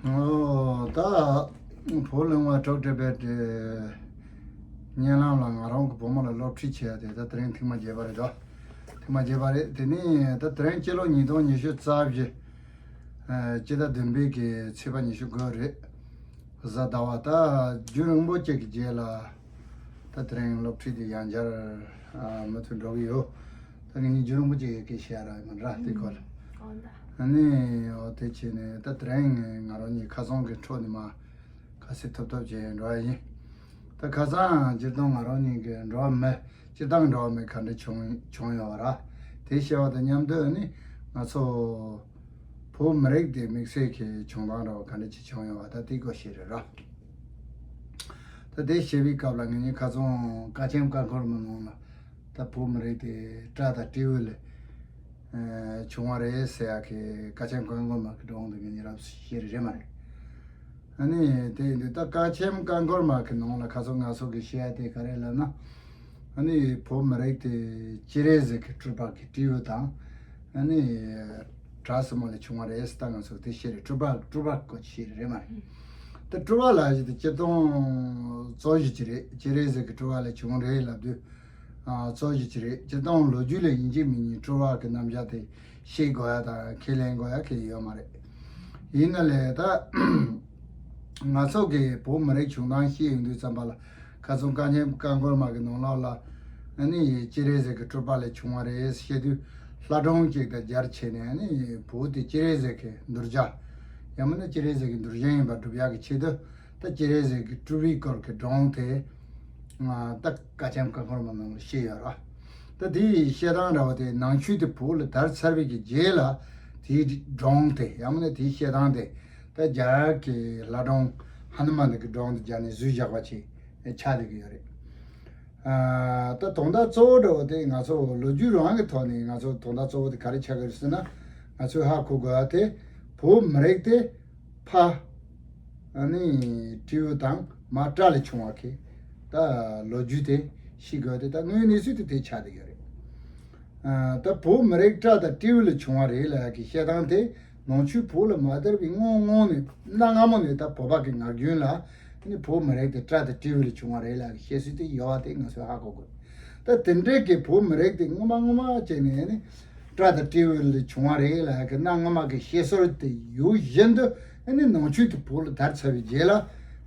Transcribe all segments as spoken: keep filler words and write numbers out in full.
ཨོ། ད་བོད་གླིང་བ་གྲོགས་བགྲེས་པའི་གི་བརྙན་ལམ་ལ་ང་རང་གི་བུ་མོ་ལ་སློབ་ཁྲིད་བྱས་ཏེ། ད་དེ་རིང་ཐེངས་མ་བརྒྱད་པ་རེད་དོ། ཐེངས་མ་བརྒྱད་པ་རེད། དེ་ནས་ད་དེ་རིང་སྤྱི་ལོ་ཉིས་སྟོང་ཉི་ཤུ་རྩ་བཞི། ཨ། སྤྱི་ཟླ་བདུན་པའི་གི་ཚེས་པ་ཉི་ཤུ་དགུ་རེད། གཟའ་ཟླ་བ། ད་རྒྱུན་རིང་པོ་ཅིག་གི་རྗེས་ལ་ད་དེ་རིང་སློབ་ཁྲིད་དེ་ཡང་བསྐྱར། ཨ། མུ་མཐུད་འགྲོ་གི་ཡོད། ད་ངས་རྒྱུན་རིང་པོ་ཅིག་གི་བཤད་ར་ཡིན་ར། དེ་སྐོར་ལ། ཨོ་ད། ཨ་ནི་འོ་དེ་བྱས་ནས་ད་དེ་རིང་ང་རང་གཉིས་ཁ་སང་གི་འཕྲོ་ནས་མར་ཁ་གསལ་ཐུབ་ཐུབ་བྱས་འགྲོ་ཡ་ཡིན། ད་ཁ་སང་སྤྱིར་བཏང་ང་རང་གཉིས་ཀྱི་འགྲོ་བ་མི། སྤྱིར་བཏང་འགྲོ་བ་མི་ག་འདྲ་བྱུང་བྱུང་ཡོད་ར། དེ་བཤད་པ་དང་མཉམ་དུ་ནི་ང་ཚོ་བོད་མི་རིགས་དེ་དམིགས་བསལ་གྱི་བྱུང་སྟངས་འདྲ་བ་ག་འདྲ་ཅིག་བྱུང་ཡོད་པ། ད་དེ་སྐོར་བཤད་རེད་ར། ད་དེ་བཤད་པའི་སྐབས་ལ་ངེད་གཉིས་ཁ་སང་ཀ་ཆེམ་ཀ་འཁོར་མ་ནང་ལ། ད་བོད་མི་རིགས་དེ་སྤྲ་དང་སྤྲེའུ་ལས་ཨ་བྱུང་བ་རེད་ཟེར་ཡག་གི་ཀ་ཆེམ་ཀ་འཁོར་མ་གི་སྒྲུང་དེ་ངེད་གཉིས་རབ་བཤད་རེད། རེད་མ་རེད། ཨ་ནི་དེ་ཡིན་དུས་ད་ཀ་ཆེམ་ཀ་འཁོར་མ་གི་ནང་ལ་ཁ་སང་ང་ཚོ་གི་བཤད་ཡ་དེ་ག་རེ་ལབ་ན། ཨ་ནི་བོད་མི་རིགས་དེ་སྤྱན་རས་གཟིགས་ཀྱི་སྤྲུལ་པ་གི་སྤྲེའུ་དང་། ཨ་ནི་བྲག་སྲིན་མོ་ལས་བྱུང་བ་རེད་ཟེར། ད་ང་ཚོ་དེ་བཤད་རེད། སྤྲུལ་པ། སྤྲུལ་པ་སྐོར་བཤད་རེད། རེད་མ་རེད། ད་སྤྲུལ་པ་ལབ་ཡ་དེ་སྤྱིར་བཏང་རྩོམ་གཞི་ཅིག་རེད། སྤྱན་རས་གཟིགས་ཀྱི་སྤྲུལ་པ་ལས་བྱུང་རེད་ལབ་དུས། ཨ། རྩོམ་གཞི་ཅིག་རེད། སྤྱིར་བཏང་ལོ་རྒྱུས་ལ་ཡིན་གཅིག་མིན་གཉིས་སྤྲུལ་པ་གི་རྣམ་གཞག་དེ་ཤེས་དགོས་ཡ་དང་ཁས་ལེན་དགོས་ཡ་གང་ཡང་ཡོད་མ་རེད། ཡིན་ན་ལས་ད་ང་ཚོ་གི་བོད་མི་རིགས་བྱུང་སྟངས་ཤེས་ཡོང་དུས་ཙམ་པ་ལ། ཁ་སང་ཀ་ཆེམ་ཀ་འཁོར་མ་གི་ནང་ལོགས་ལ། ཨ་ནི་སྤྱན་རས་གཟིགས་ཀྱི་སྤྲུལ་པ་ལས་བྱུང་བ་རེད་བཤད་དུས། ལྷ་སྒྲུང་ཅིག་དང་སྦྱར་བྱས་ནས། ཨ་ནི་བོད་དེ་སྤྱན་རས་གཟིགས་ཀྱི་གདུལ་བྱ། ཡང་མིན་ན་སྤྱན་རས་གཟིགས་ཀྱི་གདུལ་ཞིང་ཡིན་པ་སྒྲུབ་ཡག་གི་ཆེད་དུ། ད་སྤྱན་རས་གཟིགས་ཀྱི་སྤྲུལ་པའི་སྐོར་གྱི་སྒྲུང་དེ། ཨ། ད་ཀ་ཆེམ་ཀ་འཁོར་མ་ནང་ལ་བཤད་ཡོད་ར། ད་དེའི་བཤད་སྟངས་འདྲ་བ་དེ་ནང་ཆོས་དེ་བོད་ལ་དར་ཚར་བའི་གི་རྗེས་ལ། དེའི་སྒྲུང་དེ་ཡང་མིན་ན་དེའི་བཤད་སྟངས་དེ་ད་རྒྱ་གར་གྱི་ལྷ་སྒྲུང་ཧ་ནུ་མན་གྱི་སྒྲུང་དེ་སྦྱར་ནས་བཟོས་བཞག་པ་ཅིག་ཆགས་བསྡད་ཀྱི་ཡོད་རེད། ཨ། ད་དོན་དག་གཙོ་བོ་འདྲ་བོ་དེ་ང་ཚོ་ལོ་རྒྱུས་རང་གི་ཐོག་ནས་ང་ཚོ་དོན་དག་གཙོ་བོ་དེ་ག་རེ་ཆགས་ཀྱི་རེད་ཟེར་ན། ང་ཚོས་ཧ་གོ་དགོས་པ་དེ་བོད་མི་རིགས་དེ་ཕ། ཨ་ནི་སྤྲེའུ་དང་མ་སྤྲ་ལས་བྱུང་བ་གི་ད་ལོ་རྒྱུས་དེ་ཤེས་དགོས་ཏེ། ད་དངོས་ཡོད་གནས་ཚུལ་དེ་དེ་ཆགས་བསྡད་ཡོད་རེད། ཨ། ད་བོད་མི་རིགས་སྤྲ་དང་སྤྲེའུ་ལས་བྱུང་བ་རེད་ལབ་ཡག་གི་བཤད་སྟངས་དེ་ནང་ཆོས་བོད་ལ་མ་དར་བའི་སྔོན་སྔོན་ནས། གནའ་སྔ་མོ་ནས་ད་བོད་པ་གི་ངག་རྒྱུན་ལ་ནི་བོད་མི་རིགས་དེ་སྤྲ་དང་སྤྲེའུ་ལས་བྱུང་བ་རེད་ལབ་ཡག་གི་བཤད་སྲོལ་དེ་ཡོད་པ་དེ་ང་ཚོས་ཧ་གོ་དགོས། ད་དེ་འདྲའི་གི་བོད་མི་རིགས་དེ་སྔོན་མ་སྔོན་མ་བྱས་ནས་ནི་སྤྲ་དང་སྤྲེའུ་ལས་བྱུང་བ་རེད་ལབ་ཡག་གི་གནའ་སྔ་མ་གི་བཤད་སྲོལ་དེ་ཡོད་བཞིན་དུ། ཨ་ནི་ནང་ཆོས་དེ་བོད་ལ་དར་ཚར་བའི་རྗེས་ལ།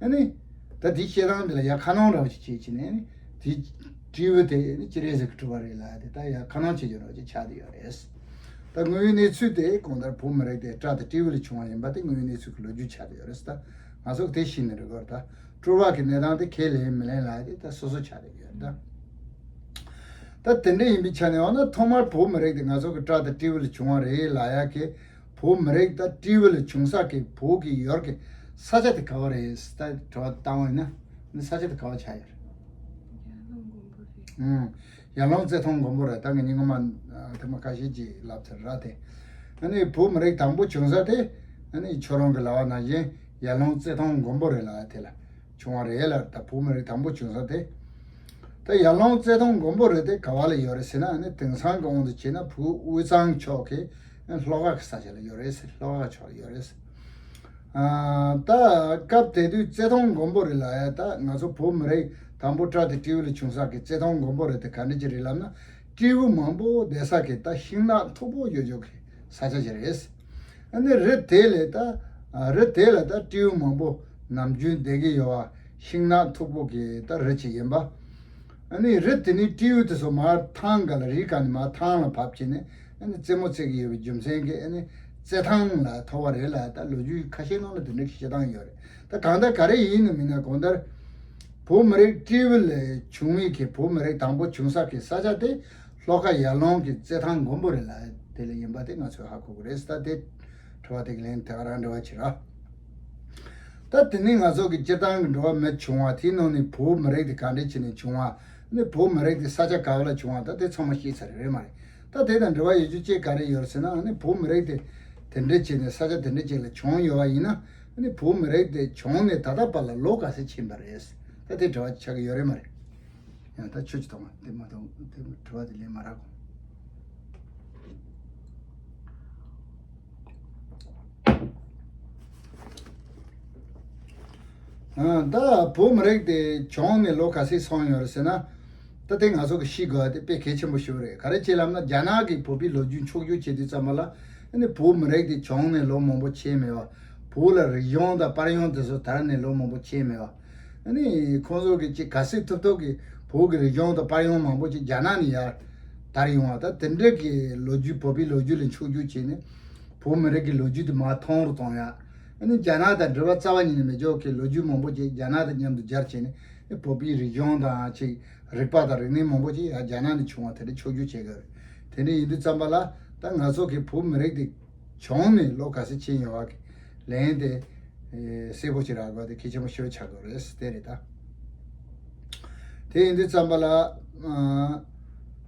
ཨ་ནི་ད་དེའི་བཤད་སྟངས་དེ་ལ་ཡ་ཁ་སྣོན་འདྲ་བོ་ཞིག་བྱས་བྱས་ནས། ཨ་ནི་དེའི་སྤྲེའུ་དེ་ནི་སྤྱན་རས་གཟིགས་ཀྱི་སྤྲུལ་པ་རེད་ལབ་ཡག་དེ་ད་ཡ་ཁ་སྣོན་བྱེད་རྒྱུ་འདྲ་བོ་ཅིག་ཆགས་བསྡད་ཡོད་རེད། ད་དངོས་ཡོད་གནས་ཚུལ་དེ་གང་ལྟར་བོད་མི་རིགས་དེ་སྤྲ་དང་སྤྲེའུ་ལས་བྱུང་བ་ཡིན་པ་དེ་དངོས་ཡོད་གནས་ཚུལ་གྱི་ལོ་རྒྱུས་ཆགས་བསྡད་ཡོད་རེད། ད་ང་ཚོ་དེ་ཤེས་ནས་རེད་གོ། ད་སྤྲུལ་པ་གི་གནས་སྟངས་དེ་ཁས་ལེན་མི་ལེན་ལབ་ཡག་དེ་ད་སོ་སོ་ཆགས་བསྡད་ཡོད་རེད། ད་ད་དེ་འདྲ་ཡིན་པའི་ཆ་ནས་འོ་ན། ཐོག་མར་བོད་མི་རིགས་དེ་ང་ཚོ་གི་སྤྲ་དང་སྤྲེའུ་ལས་བྱུང་བ་རེད་ལབ་ཡག་གི། བོད་མི་རིགས་ད་སྤྲེའུ་ལས་བྱུང་ས་གི་བོད་ཀྱི་ཡུལ་གྱི་ས་ཆ་དེ་ག་བ་རེད། ད་དྲི་བ་བཏང་བ་ཡིན་ན། ནི་ས་ཆ་དེ་ག་བ་ཆགས་ཡོད་རེད། ཡར་ཀླུང་མགོན་པོ་རེད། ཨང་། ཡར་ཀླུང་རྩེ་ཐང་མགོན་པོ་རེད། ད་ངས་ཉིན་སྔོན་མ་ཐེངས་མ་ཁ་ཤས་ཅིག་ལབ་ཚར་ར་དེ། ཨ་ནི་བོད་མི་རིགས་དང་པོ་བྱུང་ས་དེ། ཨ་ནི་ཁྱོད་རང་གི་ལབ་པ་ནང་བཞིན་ཡར་ཀླུང་རྩེ་ཐང་མགོན་པོ་རེད་ལབ་ཡག་དེ་ལ་བྱུང་བ་རེད་ལ། ད་བོད་མི་རིགས་དང་པོ་བྱུང་ས་དེ། ད་ཡར་ཀླུང་རྩེ་ཐང་མགོན་པོ་རེད་དེ་ག་བ་ལ་ཡོད་རེད་ཟེར་ན། ཨ་ནི་དེང་སང་གི་དབང་དུ་བྱས་ན་བོད་དབུས་གཙང་ཕྱོགས་ཀྱི་ལྷོ་ཁ་གི་ས་ཆ་ལ་ཡོད་རེད་ཟེར། ལྷོ་ཁ་ཕྱོགས་ལ་ཡོད་རེད་ཟེར། ཨ། ད་སྐབས་དེ་དུས་རྩེ་ཐང་མགོན་པོ་རེད་ལབ་ཡག་ད་ང་ཚོ་བོད་མི་རིགས་དང་པོ་སྤྲ་དང་སྤྲེའུ་ལས་བྱུང་ས་གི་རྩེ་ཐང་མགོན་པོ་རེད་དེ་ག་འདྲ་ཅིག་རེད་ལབ་ན། སྤྲེའུ་མང་པོ་བསྡད་ས་གི་ད་ཤིང་ནགས་མཐུག་པོ་ཡོད་ཡོད་གི་ས་ཆ་ཅིག་རེད། ཨ་ནི་རི་དེ་ལས་ད། ཨ། རི་དེ་ལ་ད་སྤྲེའུ་མང་པོ་ནམ་རྒྱུན་བསྡད་ཀྱི་ཡོད་པ། ཤིང་ནགས་མཐུག་པོ་གི་ད་རི་ཅིག་ཡིན་པ། ཨ་ནི་རི་དེ་ནས་སྤྲེའུ་དེ་ཚོ་མར་ཐང་ག་ལ། རི་ག་ནས་མར་ཐང་ལ་བབས་བྱས་ནས། ཨ་ནི་རྩེད་མོ་རྩེ་གི་ཡོད་པའི་རྒྱུ་མཚན་གྱིས་ཨ་ནི་རྩེ་ཐང་ལ་ཐོགས་པ་རེད་ལབ་ཡག་ད་ལོ་རྒྱུས་ཁ་ཤས་ནང་ལ་དེ་འདྲ་གི་བཤད་སྟངས་ཡོད་རེད། ད་གང་ལྟར་ག་རེ་ཡིན་ནའི་མིན་ནའི་གང་ལྟར་བོད་མི་རིགས་སྤྲེའུ་ལས་བྱུང་བའི་གི་བོད་མི་རིགས་དང་པོ་བྱུང་ས་གི་ས་ཆ་དེ་ལྷོ་ཁ་ཡར་ཀླུང་གི་རྩེ་ཐང་མགོན་པོ་རེད་ལབ་ཡག་དེ་ལ་ཡིན་པ་དེ་ང་ཚོས་ཧ་གོ་གི་རེད། ད་དེ་དྲི་བ་དེ་གི་ལན་དེ་ག་རང་འདྲི་བ་བྱེད་ར། ད་དེ་ནས་ང་ཚོ་གི་སྤྱིར་བཏང་གི་འགྲོ་བ་མི་བྱུང་བ། དེའི་ནང་ནས་བོད་མི་རིགས་དེ་ག་འདྲ་བྱས་ནས་བྱུང་བ། ནི་བོད་མི་རིགས་དེ་ས་ཆ་ག་བ་ལ་བྱུང་བ། ད་དེ་ཚང་མ་ཤེས་ཚར་རེད་མ་རེད། ད་དེ་དང་འབྲེལ་བ་ཡོད་རྒྱུ་ཅིག་ག་རེ་ཡོད་ཟེར་ན། ནི་བོད་མི་རིགས་དེ་དེ་འདྲ་བྱས་ནས་ས་ཆ་དེ་འདྲ་ཅིག་ལ་བྱུང་ཡོད་པ་ཡིན་ན། ནི་བོད་མི་རིགས་དེ་བྱུང་ནས་ད་ལྟ་བར་ལ་ལོ་ག་ཚོད་ཕྱིན་པ་རེད། ད་དེ་དྲི་བ་ཆགས་ཀྱི་ཡོད་རེད་མ་རེད། ཡང་ད་ཁྱོད་ཀྱིས་གཏོང་བ་དེ་མ་གཏོང་། དེ་དྲི་བ་དེ་ལན་མ་རག་གོ། ད་བོད་མི་རིགས་དེ་བྱུང་ནས་ལོ་ག་ཚོད་སོང་ཡོད་རེད་ཟེར་ན། ད་དེ་ང་ཚོ་གི་ཤེས་དགོས་པ་དེ་དཔེ་གལ་ཆེན་པོ་ཞིག་རེད། ག་རེ་བྱས་ལབ་ན། རྒྱ་ནག་གིས་བོད་པའི་ལོ་རྒྱུས་འཕྱོག་བསྒྱུར་བྱེད་དུས་ཙམ་པ་ལ། ཨ་ནི་བོད་མི་རིགས་དེ་བྱུང་ནས་ལོ་མང་པོ་ཕྱིན་མེད་པ། བོད་ལ་རིག་གཞུང་དང་དཔལ་ཡོན་དེ་ཚོ་དར་ནས་ལོ་མང་པོ་ཕྱིན་མེད་པ། ཨ་ནི་ཁོང་ཚོ་གིས་ཅིག་ག་ཚོད་ཐུབ་ཐུབ་ཀྱིས་བོད་ཀྱི་རིག་གཞུང་དང་དཔལ་ཡོན་མང་པོ་ཅིག་རྒྱ་ནག་ནས་ཡར་དར་ཡོང་བ། ད་དེ་འདྲ་གི་ལོ་རྒྱུས། བོད་པའི་ལོ་རྒྱུས་ལ་འཕྱོག་བསྒྱུར་བྱས་ནས་བོད་མི་རིགས་ཀྱི་ལོ་རྒྱུས་དེ་མར་ཐོན་རུ་གཏོང་ཡ། ཨ་ནི་རྒྱ་ནག་དང་འབྲེལ་བ་རྩ་བ་ཉིད་ནས་མེད་ཅོག་གི་ལོ་རྒྱུས་མང་པོ་ཅིག་རྒྱ་ནག་དང་མཉམ་དུ་སྦྱར་བྱས་ནས། ཨ་ནི་བོད་པའི་རིག་གཞུང་དང་ཅིག་རིག་པ་དང་རིག་གནས་མང་པོ་ཅིག་ཡང་རྒྱ་ནག་ནས་བྱུང་བ་དེ་འདྲ་འཕྱོག་བསྒྱུར་བྱེད་དགོས་རེད། དེ་འདྲ་ཡིན་དུས་ཙམ་པ་ལ། ད་ང་ཚོ་གི་བོད་མི་རིགས་དེ་བྱུང་ནས་ལོ་ག་ཚོད་ཕྱིན་ཡོད་པ་གི་ལན་དེ་ཨེ་གསལ་པོ་ཅིག་རག་དགོས་དེ་གལ་ཆེན་པོ་ཞེ་པོ་ཆགས་དགོས་རེད། དེ་རེད་ད། དེ་ཡིན་དུས་ཙམ་པ་ལ། ཨ་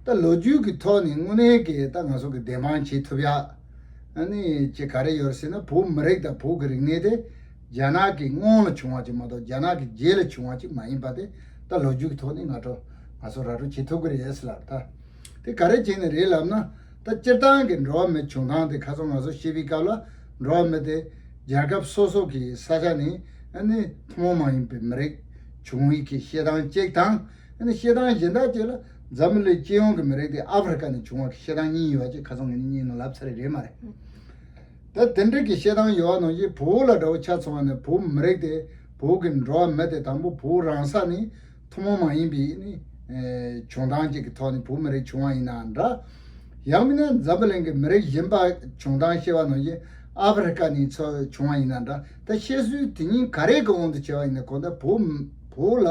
ད་ལོ་རྒྱུས་ཀྱི་ཐོག་ནས་དངོས་གནས་ཀྱི་ད་ང་ཚོ་གི་བདེན་དཔང་བྱེད་ཐུབ་ཡ། ཨ་ནི་ཅིག་ག་རེ་ཡོད་ཟེར་ན། བོད་མི་རིགས་དང་བོད་ཀྱི་རིག་གནས་དེ་རྒྱ་ནག་གི་སྔོན་ལ་བྱུང་བ་ཅིག་མ་གཏོགས། རྒྱ་ནག་གི་རྗེས་ལ་བྱུང་བ་ཅིག་མ་ཡིན་པ་དེ་ད་ལོ་རྒྱུས་ཀྱི་ཐོག་ནས་ང་ཚོ་ང་ཚོ་ར་སྤྲོད་བྱེད་ཐུབ་ཀྱི་རེད་ཟེར་ལབ་ད། དེ་ག་རེ་བྱས་ནས་རེད་ལབ་ན། ད་སྤྱིར་བཏང་གི་འགྲོ་བ་མི་བྱུང་སྟངས་དེ་ཁ་སང་ང་ཚོ་བཤད་པའི་སྐབས་ལ། འགྲོ་བ་མི་དེ་རྒྱལ་ཁབ་སོ་སོ་གི་ས་ཆ་ནས། ཨ་ནི་ཐུན་མོང་མ་ཡིན་པའི་མི་རིགས་བྱུང་བའི་གི་བཤད་སྟངས་གཅིག་དང་། ཨ་ནི་བཤད་སྟངས་གཞན་དག་ཅིག་ལ། འཛམ་བུ་གླིང་སྤྱི་ཡོངས་ཀྱི་མི་རིགས་དེ་ཨ་ཧྥེ་རི་ཀ་ནས་བྱུང་བ་གི་བཤད་སྟངས་གཉིས་ཡོད་པ་ཅིག་ཁ་སང་ངས་ནི་གཉིས་ནང་ལབ་ཚར་རེད་མ་རེད། ད་དེ་འདྲ་གི་བཤད་སྟངས་ཡོད་པ་ནང་བཞིན། བོད་ལ་འདྲ་བོ་ཆ་མཚོན་པ་ན། བོད་མི་རིགས་དེ་བོད་ཀྱི་འགྲོ་བ་མི་དེ་དང་པོ་བོད་རང་ས་ནས་ཐུན་མོང་མ་ཡིན་པའི་ནི་ཨེ་བྱུང་སྟངས་ཅིག་གི་ཐོག་ནས་བོད་མི་རིགས་བྱུང་བ་ཡིན་ནའང་འདྲ། ཡང་མིན་ན་འཛམ་བུ་གླིང་གི་མི་རིགས་གཞན་པ་བྱུང་སྟངས་བཤད་པ་ནང་བཞིན། ཨ་ཧྥེ་རི་ཀ་ནས་ཚུར་བྱུང་བ་ཡིན་ན་འདྲ། ད་བཤད་སྲོལ་དེ་གཉིས་ག་རེ་གི་དབང་དུ་བྱས་པ་ཡིན་ན། གང་ལྟར་བོད་བོད་ལ་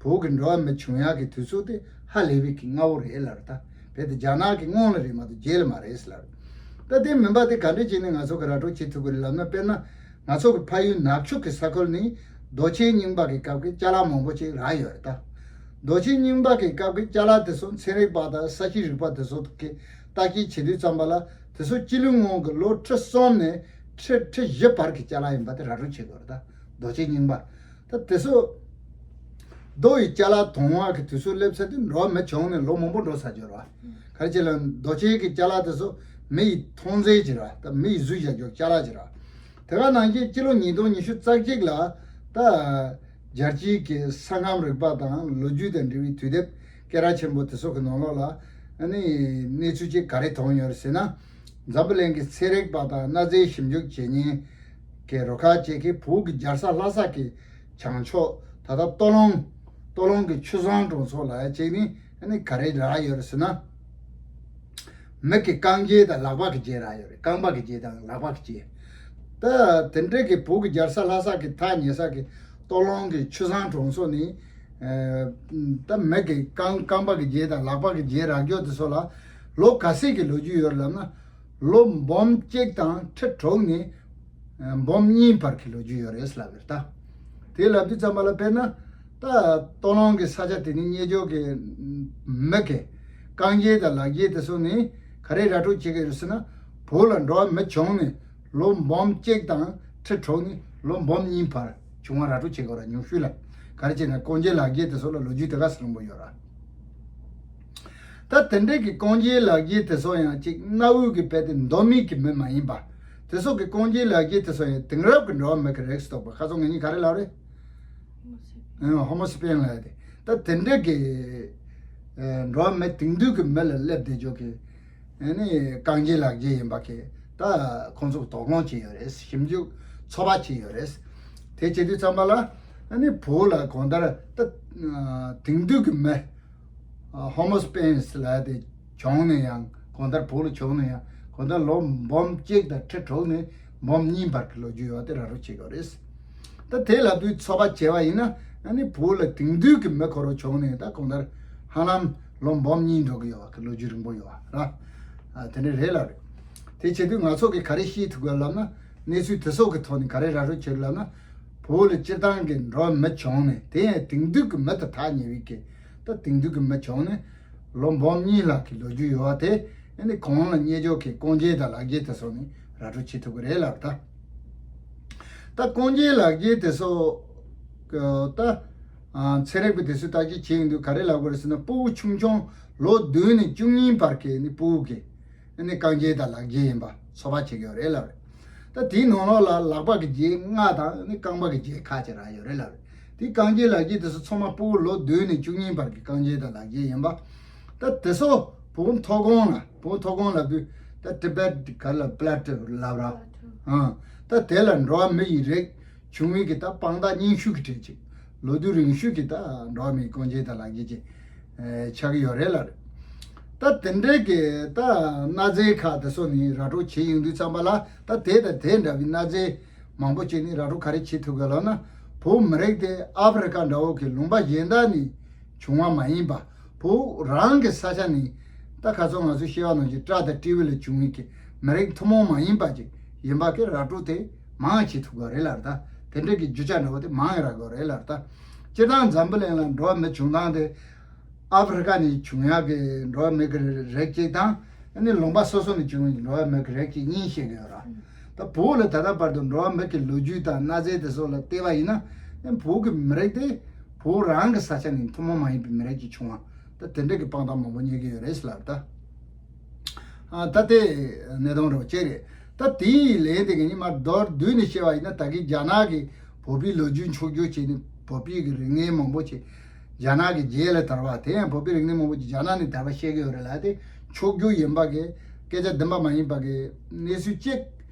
བོད་ཀྱི་འགྲོ་བ་མི་བྱུང་ཡག་གི་དུས་ཚོད་དེ་ཧ་ལས་པའི་གི་སྔ་བོ་རེད་ལབ་རེད་ད། རྦད་དེ་རྒྱ་ནག་གི་སྔོན་ལ་རེད་མ་གཏོགས་རྗེས་ལ་མ་རེད་ཟེར་ལབ་རེད། ད་དེ་མིན་པ་དེ་ག་འདྲ་བྱས་ནས་ང་ཚོ་གི་ར་སྤྲོད་བྱེད་ཐུབ་ཀྱི་རེད་ལབ་ན། དཔེར་ན་ང་ཚོ་གི་ཕ་ཡུལ་ནག་ཆུ་གི་ས་ཁུལ་ནས་རྡོ་ཆས་རྙིང་པ་གི་སྐབས་ཀྱི་ཅ་ལག་མང་པོ་ཅིག་རག་ཡོད་རེད་ད། རྡོ་ཆས་རྙིང་པ་གི་སྐབས་ཀྱི་ཅ་ལག་དེ་ཚོ་ཚན་རིག་པ་དང་ས་གཤིས་རིག་པ་དེ་ཚོ་གིས་བརྟག་དཔྱད་བྱེད་དུས་ཙམ་པ་ལ། དེ་ཚོ་སྤྱི་ལོའི་སྔོན་གྱི་ལོ་ཁྲི་གསུམ་ནས་ཁྲི་ཁྲི་བཞི་བར་གྱི་ཅ་ལག་ཡིན་པ་དེ་ར་སྤྲོད་བྱེད་དགོས་རེད་ད། རྡོ་ཆས་རྙིང་པ། ད་དེ་ཚོ་རྡོ་ཡི་ཅ་ལག་དང་པོ་གི་དུས་ཚོད་སླེབས་ཚར་དུས་འགྲོ་བ་མི་བྱུང་ནས་ལོ་མང་པོ་འགྲོ་ཚར་ཡོད་རེད་བ། ག་རེ་བྱས་ལབ་ན། རྡོ་ཆས་ཀྱི་ཅ་ལག་དེ་ཚོ་མི་ཡི་མཐོང་རྫས་ཅིག་རེད་བ། ད་མི་ཡི་གཟུགས་བཞག་རྒྱུ་ཅ་ལག་ཅིག་རེད་བ། དེ་ག་ནང་བཞིན་སྤྱི་ལོ་ཉིས་སྟོང་ཉི་ཤུ་རྩ་གཅིག་ལ་ད་རྒྱལ་སྤྱིའི་གི་ས་ཁམས་རིག་པ་དང་ལོ་རྒྱུས་དང་འབྲེལ་བའི་དུས་དེབ་སྐད་གྲགས་ཆེན་པོ་དེ་ཚོ་གི་ནང་ལོགས་ལ། ཨ་ནི་གནས་ཚུལ་ཅིག་ག་རེ་ཐོན་ཡོད་རེད་ཟེར་ན། འཛམ་བུ་གླིང་གི་ཚན་རིག་པ་དང་གནའ་རྫས་ཞིབ་འཇུག་བྱེད་མཁན་གྱི་རུ་ཁག་ཅིག་གིས་བོད་ཀྱི་རྒྱལ་ས་ལྷ་ས་གི་བྱང་ཕྱོགས། ད་ལྟ་སྟོད་ལུང་། སྟོད་ལུང་གི་ཆུ་བཟང་གྲོང་ཚོ་ལ་ཡ་ཅིག་ནས། ཨ་ནི་ག་རེ་རག་ཡོད་རེད་ཟེར་ན། མི་གི་རྐང་རྗེས་དང་ལག་པ་གི་རྗེས་རག་ཡོད་རེད། རྐང་པ་གི་རྗེས་དང་ལག་པ་གི་རྗེས། ད་དེ་འདྲ་གི་བོད་ཀྱི་རྒྱལ་ས་ལྷ་ས་གི་ཐག་ཉེ་ས་གི་སྟོད་ལུང་གི་ཆུ་བཟང་གྲོང་ཚོ་ནས། ཨ་ད་མི་གི་རྐང་རྐང་པ་གི་རྗེས་དང་ལག་པ་གི་རྗེས་རག་རྒྱུ་དེ་ཚོ་ལ་ལོ་ག་ཚོད་ཀྱི་ལོ་རྒྱུས་ཡོད་རེད་ལབ་ན། ལོ་འབུམ་གཅིག་དང་ཁྲི་དྲུག་ནས་འབུམ་གཉིས་བར་གྱི་ལོ་རྒྱུས་ཡོད་རེད་ལབ་ཡོད་ད། དེ་ལབ་དུས་ཙམ་པ་ལ། དཔེར་ན་ད་སྟོད་ལུང་གི་ས་ཆ་དེ་ནས་རྙེད་རྒྱུ་གི་མི་གི་རྐང་རྗེས་དང་ལག་རྗེས་དེ་ཚོ་ནས་ག་རེ་ར་སྤྲོད་བྱེད་ཀྱི་ཡོད་ཟེར་ན། བོད་ལ་འགྲོ་བ་མི་བྱུང་ནས་ལོ་འབུམ་གཅིག་དང་ཁྲི་དྲུག་ནས་ལོ་འབུམ་གཉིས་བར་བྱུང་བ་ར་སྤྲོད་བྱེད་དགོས་ར། ཉུང་ཤོས་ལ། ག་རེ་བྱས་ན་རྐང་རྗེས་ལག་རྗེས་དེ་ཚོ་ལ་ལོ་རྒྱུས་དེ་ག་ཚོད་རིང་པོ་ཡོད་ར། ད་དེ་འདྲའི་གི་རྐང་རྗེས་ལག་རྗེས་དེ་ཚོ་ཡང་ཅིག་གནའ་བོའི་གི་རྦད་དེ་མདོ་སྨད་ཀྱི་མི་མ་ཡིན་པ། དེ་ཚོ་གི་རྐང་རྗེས་ལག་རྗེས་དེ་ཚོ་ཡང་དེང་རབས་ཀྱི་འགྲོ་བ་མི་གི་རིགས་སུ་གཏོགས་པ། ཁ་སང་ངེད་གཉིས་ག་རེ་ལབ་རེད། ཨ་ཧོ་མོ་སེ་པི་ཡན་ལབ་ཡ་དེ། ད་དེ་འདྲའི་གི་ཨ་འགྲོ་བ་མི་དེང་དུས་ཀྱི་མི་ལ་སླེབས་བསྡད་རྒྱུ་གི། ཨ་ནི་རྐང་རྗེས་ལག་རྗེས་ཡིན་པ་གི་ད་ཁོང་ཚོ་དོགས་སློང་བྱས་ཡོད་རེད། ཞིབ་འཇུག་ཚོད་དཔག་བྱས་ཡོད་རེད། དེ་བྱེད་དུས་ཙམ་པ་ལ། ཨ་ནི་བོད་ལ་གང་ལྟར་ད་ཨ་དེང་དུས་ཀྱི་མི་ཨ་ཧོ་མོ་སེ་པི་ཡན་ལབ་ཡ་དེ་བྱུང་ནས་ཡང་། གང་ལྟར་བོད་ལ་བྱུང་ནས་ཡང་། གང་ལྟར་ལོ་འབུམ་གཅིག་དང་ཁྲི་དྲུག་ནས་འབུམ་གཉིས་བར་གྱི་ལོ་རྒྱུས་ཡོད་པ་དེ་ར་སྤྲོད་བྱེད་དགོས་རེད། ད་དེ་ལབ་དུས་ཚོད་དཔག་བྱས་པ་ཡིན་ན། ཨ་ནི་བོད་ལ་དེང་དུས་ཀྱི་མི་ཁོ་རང་བྱུང་ནས་ད་གང་ལྟར་ཧ་ལམ་ལོ་འབུམ་གཉིས་འགྲོ་གི་ཡོད་པ་གི་ལོ་རྒྱུས་རིང་པོ་ཡོད་པ་ར། ཨ་དེ་འདྲ་རེད་ལབ་རེད། དེ་བྱེད་དུས་ང་ཚོ་གིས་ག་རེ་ཤེས་ཐུབ་དགོས་ལབ་ན། གནས་ཚུལ་དེ་ཚོ་གི་ཐོག་ནས་ག་རེ་ར་སྤྲོད་བྱེད་ལབ་ན། བོད་ལ་སྤྱིར་བཏང་གི་འགྲོ་བ་མི་བྱུང་ནས། དེ་ཡང་དེང་དུས་ཀྱི་མི་དང་ཐག་ཉེ་བའི་གི། ད་དེང་དུས་ཀྱི་མི་བྱུང་ནས་ལོ་འབུམ་གཉིས་ལྷག་གི་ལོ་རྒྱུས་ཡོད་པ་དེ། ཨ་ནི་གང་ལ་རྙེད་རྒྱུ་གི་རྐང་རྗེས་དང་ལག་རྗེས་དེ་ཚོ་ནས་ར་སྤྲོད་བྱེད་ཐུབ་ཀྱི་རེད་ལབ་ད། ད་རྐང་རྗེས་ལག་རྗེས་དེ་ཚོ་གི་ད་ཨ་ཚན་རིག་པ་དེ་ཚོས་བརྟག་དཔྱད་བྱེད་ཡོང་དུས་ག་རེ་ལབ་དགོས་རེད་ཟེར་ན། སྤུ་གུ་ཆུང་ཆུང་ལོ་བདུན་ནས་བཅུ་གཉིས་བར་གྱི་ནི་སྤུ་གུ་གི་ཨ་ནི་རྐང་རྗེས་དང་ལག་རྗེས་ཡིན་པ་ཚོད་དཔག་བྱེད་ཀྱི་ཡོད་རེད་ལབ་རེད། ད་དེའི་ནང་ལོགས་ལ་ལག་པ་གི་རྗེས་ལྔ་དང་ཨ་ནི་རྐང་པ་གི་རྗེས་ཁ་ཅིག་རག་ཡོད་རེད་ལབ་རེད། དེ་རྐང་རྗེས་ལག་རྗེས་དེ་ཚོ་ཚང་མ་ཕྲུ་གུ་ལོ་བདུན་ནས་བཅུ་གཉིས་བར་གྱི་རྐང་རྗེས་དང་ལག་རྗེས་ཡིན་པ། ད་དེ་ཚོ་བོད་མཐོ་སྒང་ལ་བོད་མཐོ་སྒང་ལབ་དུས་ད་ཊི་བེཊ་ག་ལ་པླ་ཊོ་ལབ་ར། ཨང་། ད་དེ་ལ་འགྲོ་བ་མི་ཡི་རིགས་བྱུང་བའི་གི་ད་དཔང་རྟགས་རྙིང་ཤོས་ཀྱི་གྲས་ཅིག་ལོ་དུས་རིང་ཤོས་ཀྱི་ད་འགྲོ་བ་མིའི་རྐང་རྗེས་དང་ལག་རྗེས་ཅིག་ཆགས་ཀྱི་ཡོད་རེད་ལ་རེད། ད་དེ་འདྲའི་གི་ད་གནའ་རྫས་ཁག་དེ་ཚོ་ནི་ར་སྤྲོད་བྱེད་ཡོང་དུས་ཙམ་པ་ལ་ད་དེ་དང་དེ་འདྲ་བའི་གནའ་རྫས་མང་པོ་ཅིག་ནི་ར་སྤྲོད་ག་རེ་བྱེད་ཐུབ་ག་ལབ་ན། བོད་མི་རིགས་དེ་ཨ་ཧྥེ་རི་ཁ་འདྲ་བོ་གི་ལུང་པ་གཞན་དག་ནས་བྱུང་བ་མ་ཡིན་པ། བོད་རང་གི་ས་ཆ་ནས་ད་ཁ་སང་ང་ཚོས་བཤད་པ་ནང་བཞིན་སྤྲ་དང་སྤྲེའུ་ལས་བྱུང་བའི་གི་མི་རིགས་ཐུན་མོང་མ་ཡིན་པ་ཅིག་ཡིན་པ་གི་ར་སྤྲོད་དེ་མང་བྱེད་ཐུབ་ག་རེད་ལ་རེད། ད་དེ་འདྲ་གི་རྒྱུ་ཆ་འདྲ་བོ་དེ་མང་རག་གི་རེད་ལ་རེད། ད་སྤྱིར་བཏང་འཛམ་བུ་གླིང་ལ་འགྲོ་བ་མི་བྱུང་སྟངས་དེ་ཨ་ཧྥེ་རི་ཁ་ནས་བྱུང་ཡག་གི་འགྲོ་བ་མི་གི་རིགས་གཅིག་དང་། ཨ་ནི་ལུང་པ་སོ་སོ་ནས་བྱུང་བའི་འགྲོ་བ་མི་གི་རིགས་གཅིག་གཉིས་བཤད་ཀྱི་ཡོད་ར། ད་བོད་ལ་ད་ལྟ་བར་དུ་འགྲོ་བ་མི་གི་ལོ་རྒྱུས་དང་གནའ་རྫས་དེ་ཚོ་ལ་བལྟས་པ་ཡིན་ན། ཨ་ནི་བོད་གི་མི་རིགས་དེ་བོད་རང་གི་ས་ཆ་ནས་ཐུན་མོང་མ་ཡིན་པའི་མི་རིགས་ཅིག་བྱུང་བ། ད་དེ་འདྲ་གི་དཔང་རྟགས་མང་པོ་རྙེད་ཀྱི་ཡོད་རེད་ཟེར་ལབ་ད། ཨ་ད་དེ་གནད་དོན་རོ་གཅིག་རེད། ད་དེའི་ལན་དེ་གི་ཉི་མ་མདོར་བསྡུས་ནས་བཤད་པ་ཡིན་ན། ད་གི་རྒྱ་ནག་གི་བོད་པའི་ལོ་རྒྱུས་འཁྱོག་བརྗོད་བྱས་ནས་བོད་པའི་གི་རིག་གནས་མང་པོ་ཅིག་རྒྱ་ནག་གི་རྗེས་ལ་དར་བ། དེ་ཡང་བོད་པའི་རིག་གནས་མང་པོ་ཅིག་རྒྱ་ནག་ནས་དར་བ་བཤད་ཀྱི་ཡོད་རེད་ལ། དེ་འཁྱོག་བརྗོད་ཡིན་པ་གི་སྐད་ཆ་བདེན་པ་མ་ཡིན་པ་གི་གནས་ཚུལ་གཅིག་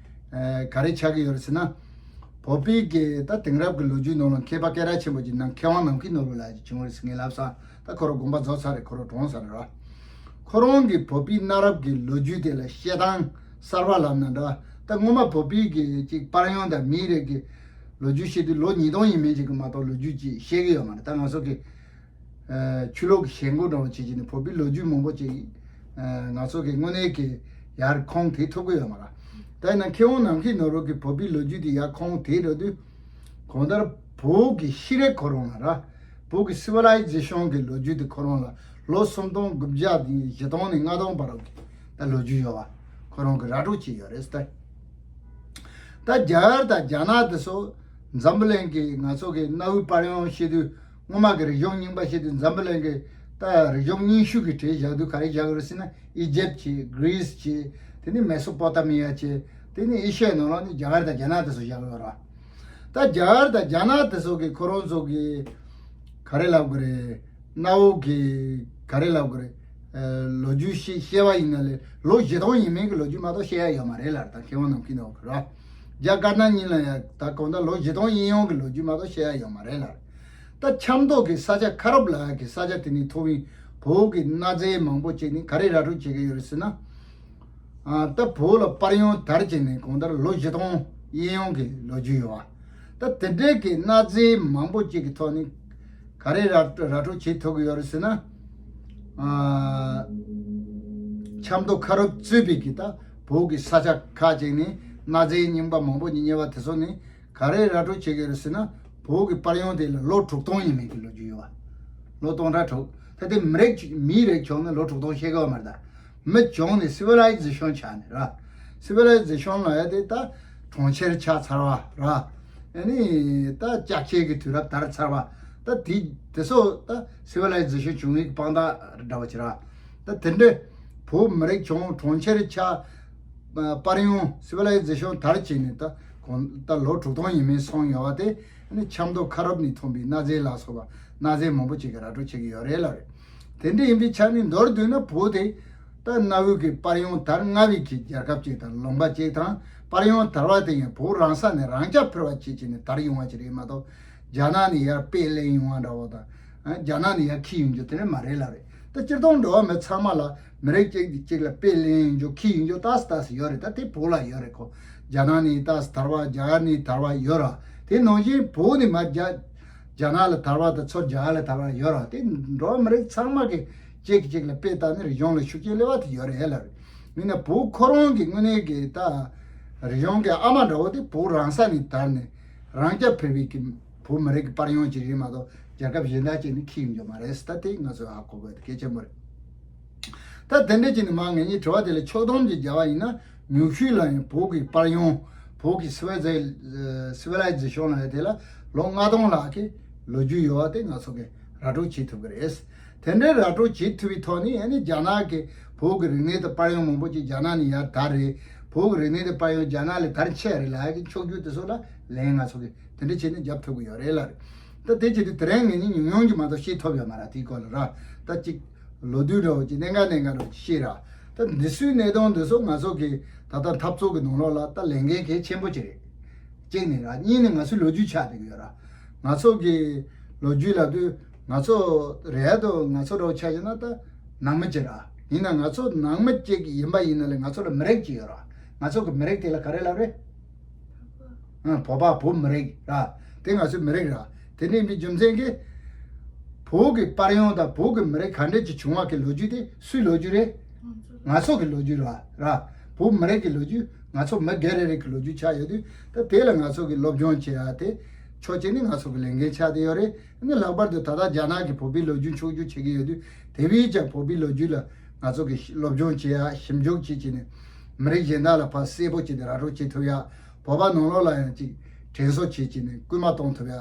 ཨ་ག་རེ་ཆགས་ཀྱི་ཡོད་རེད་ཟེར་ན། བོད་པའི་གི་ད་དེང་རབས་ཀྱི་ལོ་རྒྱུས་ནང་ལ་མཁས་པ་སྐད་གྲགས་ཆེན་པོ་ཅིག་ནང་མཁས་དབང་ནམ་མཁའི་ནོར་བུ་ལགས་ཅིག་བྱུང་རེད་ཟེར་ངས་ལབ་ས། ད་ཁོ་རང་དགོངས་པ་རྫོགས་ཚར་རེད། ཁོ་རང་གྲོངས་ཚར་རེད་ར། ཁོ་རང་གིས་བོད་པའི་གནའ་རབས་ཀྱི་ལོ་རྒྱུས་དེ་ལ་བཤད་སྟངས་གསར་པ་ལབ་ན་འདྲ། ད་སྔོན་མ་བོད་པའི་གི་ཅིག་པར་ཡང་དང་མིའི་རིགས་ཀྱི་ལོ་རྒྱུས་བཤད་དུས་ལོ་ཉིས་སྟོང་ཡས་མས་ཅིག་གི་མ་གཏོགས་ལོ་རྒྱུས་ཅིག་བཤད་ཀྱི་ཡོད་མ་རེད། ད་ང་ཚོ་གི་ཨ་ཆོས་ལུགས་ཀྱི་ཞེན་ཁོག་འདྲ་བོ་བྱེད་ཀྱི་ནི་བོད་པའི་ལོ་རྒྱུས་མང་པོ་ཅིག་ཨ་ང་ཚོ་གི་དངོས་གནས་ཀྱི་ཡར་ཁུངས་དེད་ཐུབ་ཀྱི་ཡོད་མ་རེད། ད་ཡིན་ན་མཁས་དབང་ནམ་མཁའི་ནོར་བུ་གིས་བོད་པའི་ལོ་རྒྱུས་དེ་ཡར་ཁུངས་དེད་འགྲོ་དུས། གང་ལྟར་བོད་ཀྱི་ཤེས་རིག་ཁོ་རང་ལ་ར། བོད་ཀྱི་སི་ཝི་ལའི་ཛེ་ཤོན་གྱི་ལོ་རྒྱུས་དེ་ཁོ་རང་ལ་ལོ་སུམ་སྟོང་དགུ་བརྒྱ་དང་བཞི་སྟོང་ནས་ལྔ་སྟོང་བར་གྱི་ད་ལོ་རྒྱུས་ཡོད་པ་ཁོ་རང་གིས་ར་སྤྲོད་བྱས་ཡོད་རེད་ཟེར། ད་རྒྱ་གར་དང་རྒྱ་ནག་དེ་ཚོ་འཛམ་བུ་གླིང་གི་ང་ཚོ་གི་གནའ་བོའི་པར་ཡང་བཤད་དུས། སྔོན་མ་གི་རིག་གཞུང་རྙིང་པ་བཤད་དུས་འཛམ་བུ་གླིང་གི་ད་རིག་གཞུང་རྙིང་ཤོས་ཀྱི་གྲས་བཞག་དུས་ག་རེ་བཞག་ཡོད་རེད་ཟེར་ན། ཨི་ཇེབ་བྱས། གྷི་རིས་བྱས། དེ་ནས་མེ་སོ་པོ་ཏ་མི་ཡ་བྱས། དེ་ནས་ཨེ་ཤི་ཡའི་ནང་ལོགས་ནས་རྒྱ་གར་དང་རྒྱ་ནག་དེ་ཚོ་བཞག་ཡོད་ར། ད་རྒྱ་གར་དང་རྒྱ་ནག་དེ་ཚོ་གི་ཁོ་རང་ཚོ་གི་ག་རེ་ལབ་དགོས་རེད། གནའ་བོ་གི་ག་རེ་ལབ་དགོས་རེད། ཨ་ལོ་རྒྱུས་བཤད་བཤད་པ་ཡིན་ན་ལས་ལོ་བཞི་སྟོང་ཡས་མས་གི་ལོ་རྒྱུས་མ་གཏོགས་བཤད་ཡ་ཡོད་མ་རེད་ལ། ད་མཁས་དབང་ནམ་མཁའི་ནོར་བུ་ར། རྒྱ་དཀར་ནག་གཉིས་ལ་ཡང་ད་གང་ལྟར་ལོ་བཞི་སྟོང་ཡས་མས་གི་ལོ་རྒྱུས་མ་གཏོགས་བཤད་ཡ་ཡོད་མ་རེད་ལ། ད་ཆབ་མདོ་གི་ས་ཆ་ཁ་རོབ་ལ་གི་ས་ཆ་དེ་ནས་ཐོབ་པའི་བོད་ཀྱི་གནའ་རྫས་མང་པོ་ཅིག་ནི་ག་རེ་ར་སྤྲོད་བྱེད་ཀྱི་ཡོད་རེད་ཟེར་ན། ཨ་ད་བོད་ལ་པར་ཡང་དར་བྱས་ནས་གང་ལྟར་ལོ་བཞི་སྟོང་གཡས་གཡོན་གྱི་ལོ་རྒྱུས་ཡོད་པ། ད་དེ་འདྲའི་གི་གནའ་རྫས་མང་པོ་ཅིག་གི་ཐོག་ནས་ག་རེ་ར་ར་སྤྲོད་བྱེད་ཐུབ་ཀྱི་ཡོད་རེད་ཟེར་ན། ཨ་ཆབ་མདོ་ཁ་རོབ་གཙོས་པའི་གི་ད་བོད་ཀྱི་ས་ཆ་ཁག་ཅིག་ནས་གནའ་རྫས་རྙིང་པ་མང་པོ་ཉིད་རྙེད་པ་དེ་ཚོ་ནི། ག་རེ་ར་སྤྲོད་བྱེད་ཀྱི་རེད་ཟེར་ན། བོད་ཀྱི་པར་ཡང་དེ་ལ་ལོ་དྲུག་སྟོང་ཡས་མས་ཀྱི་ལོ་རྒྱུས་ཡོད་པ། ལོ་སྟོང་ཕྲག་དྲུག་ད་དེ་མི་རིགས་མིའི་རིགས་བྱུང་ནས་ལོ་དྲུག་སྟོང་བཤད་ཀྱི་ཡོད་མ་རེད་ད། མི་བྱུང་ནས་སི་ཝི་ལའི་ཛེ་ཤོན་ཆགས་ནས་ར། སི་ཝི་ལའི་ཛེ་ཤོན་ལ་ཡ་དེ་ད་གྲོང་ཁྱེར་ཆགས་ཚར་བ་ར། ཨ་ནི་ད་ལྕགས་ཆས་ཀྱི་དུས་རབས་དར་ཚར་བ། ད་དེ་དེ་ཚོ་ད་སི་ཝི་ལའི་ཛེ་ཤོན་བྱུང་བའི་དཔང་རྟགས་འདྲ་བ་ཅིག་ར། ད་དེ་འདྲ་བོད་མི་རིགས་བྱུང་གྲོང་ཁྱེར་ཆགས། པར་ཡང་སི་ཝི་ལའི་ཛེ་ཤོན་དར་བྱས་ནས་ད་གོང་ད་ལོ་དྲུག་སྟོང་ཡས་མས་སོང་ཡོད་པ་དེ། ཨ་ནི་ཆབ་མདོ་ཁ་རོབ་ནས་ཐོན་པའི་གནའ་རྫས་ལ་སོགས་པ་གནའ་རྫས་མང་པོ་ཅིག་གིས་ར་སྤྲོད་བྱེད་ཀྱི་ཡོད་རེད་ལ་རེད། དེ་འདྲ་ཡིན་པའི་ཆ་ནས་མདོར་བསྡུས་ན་བོད་དེ་ད་གནའ་བོའི་གི་པར་ཡང་དར་སྔ་བའི་གི་རྒྱལ་ཁབ་ཅིག་དང་ལུང་པ་ཅིག་དང་། པར་ཡང་དར་བ་དེ་ཡང་བོད་རང་ས་ནས་རང་རྐྱ་འཕེར་བ་བྱེད་བྱས་ནས་དར་ཡོང་བ་ཅིག་རེད་མ་གཏོགས། རྒྱ་ནག་ནས་ཡར་དཔེ་ལེན་ཡོང་བ་འདྲ་བོ་དང་། ཨ་རྒྱ་ནག་ནས་ཡར་འཁྱེར་ཡོང་རྒྱུ་དེ་འདྲ་མ་རེད་ལ་རེད། ད་སྤྱིར་བཏང་འགྲོ་བ་མི་ཚང་མ་ལ་མི་རིགས་གཅིག་གཅིག་ལ་དཔེ་ལེན་ཡོང་རྒྱུ་འཁྱེར་ཡོང་རྒྱུ་ཏག་ཏག་ཡོད་རེད། ད་དེ་བོད་ལ་ཡོད་རེད་ཁོ། རྒྱ་ནག་ནས་ཏག་དར་བ། རྒྱ་གར་ནས་དར་བ་ཡོད་ར། དེ་ནང་བཞིན་བོད་ནས་མར་རྒྱ་རྒྱ་ནག་ལ་དར་བ་དང་ཚུར་རྒྱ་གར་ལ་དར་བ་ཡོད་ར། དེ་འགྲོ་བ་མི་རིགས་ཚང་མ་གི་གཅིག་གིས་གཅིག་ལ་དཔེ་བལྟས་ནས་རིག་གཞུང་ལ་ཤུགས་རྐྱེན་སླེབས་པ་དེ་ཡོད་རེད་ལ་རེད། མིན་ན་བོད་ཁོ་རང་གི་དངོས་གནས་ཀྱི་ད་རིག་གཞུང་གི་ཨ་མ་འདྲ་བོ་དེ་བོད་རང་ས་ནས་དར་ནས་རང་རྐྱ་འཕེར་བའི་གི་བོད་མི་རིགས་ཀྱི་པར་ཡང་ཅིག་རེད་མ་གཏོགས་རྒྱལ་ཁབ་གཞན་དག་ཅིག་ནས་འཁྱེར་ཡོང་རྒྱུ་མ་རེད། ད་དེ་ང་ཚོས་ཧ་གོ་དགོས་དེ་གལ་ཆེན་པོ་རེད། ད་དེ་འདྲ་ཅིག་ནས་མ་ངེད་གཉིས་དྲི་བ་དེ་ལ་ཕྱོགས་བསྡོམས་ཅིག་བརྒྱབ་པ་ཡིན་ན། མྱུར་ཤོས་ལ་ཡང་བོད་ཀྱི་པར་ཡང་། བོད་ཀྱི་སི་ཝི་ཛེ་སི་ཝི་ལའི་ཛེ་ཤོན་ལ་ཡང་དེ་ལ་ལོ་ལྔ་སྟོང་ལྷག་གི་ལོ་རྒྱུས་ཡོད་པ་དེ་ང་ཚོ་གིས་ར་སྤྲོད་བྱེད་ཐུབ་ཀྱི་རེད། དེ་འདྲའི་ར་སྤྲོད་བྱེད་ཐུབ་པའི་ཐོག་ནས་ཨ་ནི་རྒྱ་ནག་གི་བོད་ཀྱི་རིག་གནས་དང་པར་ཡང་མང་པོ་ཅིག་རྒྱ་ནག་ནས་ཡར་དར་རེད། བོད་ཀྱི་རིག་གནས་དང་པར་ཡང་རྒྱ་ནག་ལས་དར་ཆེ་རེད་ལབ་ཡག་གི་ཕྱོགས་བསྒྱུར་དེ་ཚོ་ལ་ལན་ང་ཚོ་གིས་དེ་འདྲ་བྱས་ནས་རྒྱབ་ཐུབ་ཀྱི་ཡོད་རེད་ལ་རེད། ད་དེ་བྱེད་དུས་དེ་རིང་ངེད་གཉིས་ཉུང་ཉུང་གི་མ་གཏོགས་ཤེས་ཐུབ་ཡོད་མ་རེད། དེའི་སྐོར་ལ་ར། ད་ཅིག་ལོ་དུས་འདྲ་བོ་ཅིག་གནད་འགག་གནད་འགག་འདྲ་བོ་ཅིག་ཤེས་ར། ད་འདི་ཚོའི་གནད་དོན་འདི་ཚོ་ང་ཚོ་གི་ད་ལྟ་འཐབ་རྩོད་ཀྱི་ནང་ལོགས་ལ་ད་ལས་འགན་གལ་ཆེན་པོ་ཅིག་རེད། གཅིག་ནས་ར། གཉིས་ནས་ང་ཚོའི་ལོ་རྒྱུས་ཆགས་བསྡད་ཀྱི་ཡོད་ར། ང་ཚོ་གི་ལོ་རྒྱུས་ལབ་དུས་ང་ཚོ་རེད་དོ། ང་ཚོ་འདྲ་བོ་ཆ་བཞག་ན་ད་ནང་མི་གཅིག་ར། ཡིན་ན་ང་ཚོ་ནང་མི་གཅིག་ཡིན་པ་ཡིན་ན་ལས་ང་ཚོ་ལ་མི་རིགས་གཅིག་ཡོད་ར། ང་ཚོ་གི་མི་རིགས་དེ་ལ་ག་རེ་ལབ་རེད། ཨ། བོད་པ་བོད་མི་རིགས་ར། དེ་ང་ཚོའི་མི་རིགས་ར། དེ་ནས་མི་རྒྱུ་མཚན་གྱིས་བོད་ཀྱི་དཔལ་ཡོན་དང་བོད་ཀྱི་མི་རིགས་ག་འདྲས་ཀྱི་བྱུང་བ་གི་ལོ་རྒྱུས་དེ་སུའི་ལོ་རྒྱུས་རེད། ང་ཚོ་གི་ལོ་རྒྱུས་ར་ར། བོད་མི་རིགས་ཀྱི་ལོ་རྒྱུས། ང་ཚོ་མི་སྒེར་རེ་རེ་གི་ལོ་རྒྱུས་ཆགས་ཡོད་དུས་ད་དེ་ལ་ང་ཚོ་གི་སློབ་སྦྱོང་བྱེད་ཡ་དེ་ཕྱོགས་གཅིག་ནས་ང་ཚོ་གི་ལས་འགན་ཆགས་བསྡད་ཡོད་རེད། ཨ་ནི་ལྷག་པར་དུ་ད་ལྟ་རྒྱ་ནག་གིས་བོད་པའི་ལོ་རྒྱུས་འཁྱོག་བརྗོད་བྱེད་ཀྱི་ཡོད་དུས་དེ་བས་ཀྱང་བོད་པའི་ལོ་རྒྱུས་ལ་ང་ཚོ་གི་སློབ་སྦྱོང་བྱེད་ཡ། ཞིབ་འཇུག་བྱེད་བྱས་ནས་མི་རིགས་གཞན་དག་ལ་ཕར་གསལ་པོ་བྱས་ཏེ་ར་སྤྲོད་བྱེད་ཐུབ་ཡ། བོད་པ་ནང་ལོགས་ལ་ཡང་ཅིག་དྲན་གསོ་བྱེད་བྱས་ནས་སྐུལ་མ་གཏོང་ཐུབ་ཡ།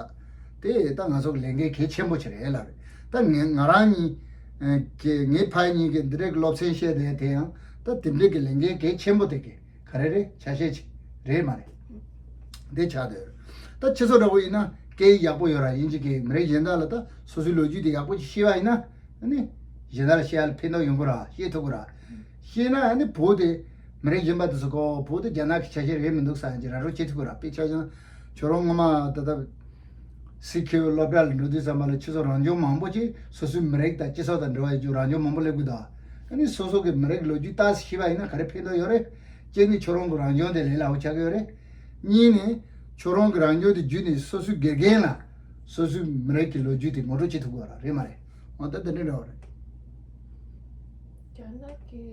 དེ་ད་ང་ཚོ་གི་ལས་འགན་གལ་ཆེན་པོ་ཅིག་རེད་ལབ་རེད། ད་ངས་ང་རང་གཉིས་ཨ་གི་ངའི་ཕ་གཉིས་ཀྱི་འདི་འདྲའི་གི་སློབ་ཚན་བཤད་བསྡད་དེ་ཡང་ད་དེ་འདྲའི་གི་ལས་འགན་གལ་ཆེན་པོ་དེ་གི་ག་རེ་རེད། ཆ་ཤས་ཅིག་རེད་མ་རེད། དེ་ཆགས་བསྡད་ཡོད་རེད། ད་ཁྱེད་ཚོ་འདྲ་བོ་ཡིན་ན་སྐད་ཡིག་ཡག་པོ་ཡོད་ར། དབྱིན་ཇི་སྐད། མི་རིགས་གཞན་དག་ལ་ད་སོ་སོའི་ལོ་རྒྱུས་དེ་ཡག་པོ་ཅིག་ཤེས་པ་ཡིན་ན་ཨ་ནི་གཞན་དག་ལ་བཤད་ཡ་ལ་ཕན་ཐོགས་ཡོང་གི་ར། ཤེས་ཐུབ་གི་ར། ཤེས་ན་ཨ་ནི་བོད་དེ་མི་རིགས་གཞན་པ་དེ་ཚོ་གོ་བོད་དེ་རྒྱ་ནག་གི་ཆ་ཤས་རེད་མི་འདུག་ཟེར་ཡ་ཅིག་ར་སྤྲོད་བྱེད་ཐུབ་གི་ར། དཔེ་ཆ་བཞག་ན་ཁྱོད་རང་སྔོན་མ་ད་ལྟ་སི་ཁེའུ་སློབ་གྲྭ་ལ་འགྲོ་དུས་ཙམ་པ་ལ་ཁྱེད་ཚོ་རང་སྦྱོང་མང་པོ་ཅིག་སོ་སོའི་མི་རིགས་དང་སྤྱི་ཚོགས་དང་འབྲེལ་བ་ཡོད་རྒྱུ་རང་སྦྱོང་མང་པོ་སླེབས་གི་འདུག་ཨ་ནི་སོ་སོ་གི་མི་རིགས་ལོ་རྒྱུས་ཏོག་ཙམ་ཤེས་པ་ཡིན་ན་ག་རེ་ཕན་ཐོགས་ཡོད་རེད། གཅིག་ནི་ཁྱོད་རང་གི་རང་སྦྱོང་དེ་ལས་སླ་པོ་ཆགས་ཀྱི་ཡོད་རེད། གཉིས་ནི་ཁྱོད་རང་གི་རང་སྦྱོང་དེ་བརྒྱུད་ནས་སོ་སོའི་དགེ་རྒན་ལ་སོ་སོའི་མི་རིགས་ཀྱི་ལོ་རྒྱུས་དེ་ངོ་སྤྲོད་བྱེད་ཐུབ་དགོས་ར། རེད་མ་རེད། འོ་ད་དེ་འདྲ་འདྲ་བ་རེད། རྒྱ་ནག་གི་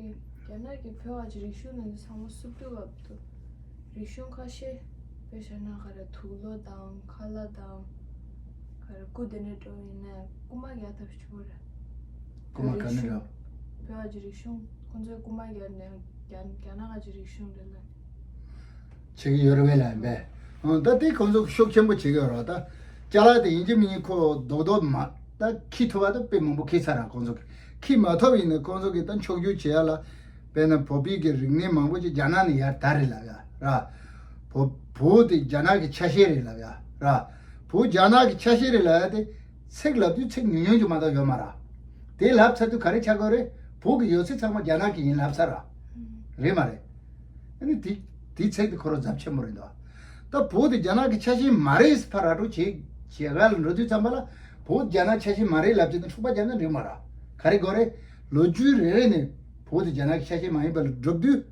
རྒྱ་ནག་གི་བོད་པ་གྱི་རིག་གཞུང་ནང་གི་ཚང་མ་སུབ་ཏུ་བབ་འདུག་རིག་གཞུང་ཁ་ཤས་དཔེ་བཞག་ན་ག་རེ་དུག་ལོག་དང་ཁ་ལག་དང་ག་རེ་སྐུ་དེ་འདྲ་འགྲོ་ཡིན་ན་རྐུ་མ་རྒྱག་ཐབས་ཤིག་བྱེད་དགོས་རེད། རྐུ་མ་ག་ནས་རེད། བོད་པ་གྱི་རིག་གཞུང་ཁོང་ཚོའི་རྐུ་མ་རྒྱག་ནས་རྒྱ་རྒྱ་ནག་གི་རིག་གཞུང་རེད་ལ། བྱེད་ཀྱི་ཡོད་རེད་བས་ལ་ཡིན་པས། ཨང་། ད་དེ་ཁོང་ཚོ་ཤུགས་ཆེན་པོ་བྱེད་ཀྱི་ཡོད་རེད། ད་ཅ་ལག་དེ་ཡིན་གཅིག་མིན་གཅིག་ཁོ་རྡོག་རྡོག་མ་ད་ཁྱི་ཐུབ་པ་ད་དཔེ་མང་པོ་ཁྱི་ཚར་ར། ཁོང་ཚོ་གི་ཁྱི་མ་ཐུབ་ཡིན་ན་ཁོང་ཚོ་གི་ད་འཁྱོག་བརྗོད་བྱེད་ཡ་ལ། དཔེར་ན་བོད་པའི་གི་རིག་གནས་མང་པོ་ཅིག་རྒྱ་ནག་ནས་ཡར་དར་རེད་ལབ་ཡ་ར། བོད་བོད་དེ་རྒྱ་ནག་གི་ཆ་ཤས་རེད་ལབ་ཡ་ར། བོད་རྒྱ་ནག་གི་ཆ་ཤས་རེད་ལབ་ཡ་དེ་ཚིག་ལབ་དུས་ཚིག་ཉུང་ཉུང་ཅིག་མ་གཏོགས་ཡོད་མ་ར། དེ་ལབ་ཚར་དུས་ག་རེ་ཆགས་ཀྱི་ཡོད་རེད། བོད་ཀྱི་ཡོད་ཚད་ཚང་མ་རྒྱ་ནག་གི་ཡིན་ལབ་ཚར་ར། རེད་མ་རེད། ཨ་ནི་དེ་དེའི་ཚིག་དེ་ཁོ་རང་ཚབས་ཆེན་པོ་རེད་འདུག་ད་བོད་དེ་རྒྱ་ནག་གི་ཆ་ཤས་མ་རེད་ཕར་ར་སྤྲོད་བྱེད་བྱེད་ག་ལ་འགྲོ་དུས་ཙམ་པ་ལ་བོད་རྒྱ་ནག་ཆ་ཤས་མ་རེད་ལབ་བྱས་ནས་འཁྲུག་པ་བརྒྱབ་ན་འགྲིག་མ་ར། ག་རེ་དགོས་རེད། ལོ་རྒྱུས་རེ་རེ་ནས་བོད་དེ་རྒྱ་ནག་གི་ཆ་ཤས་མ་ཡིན་པ་ལ་སྒྲུབ་དུས།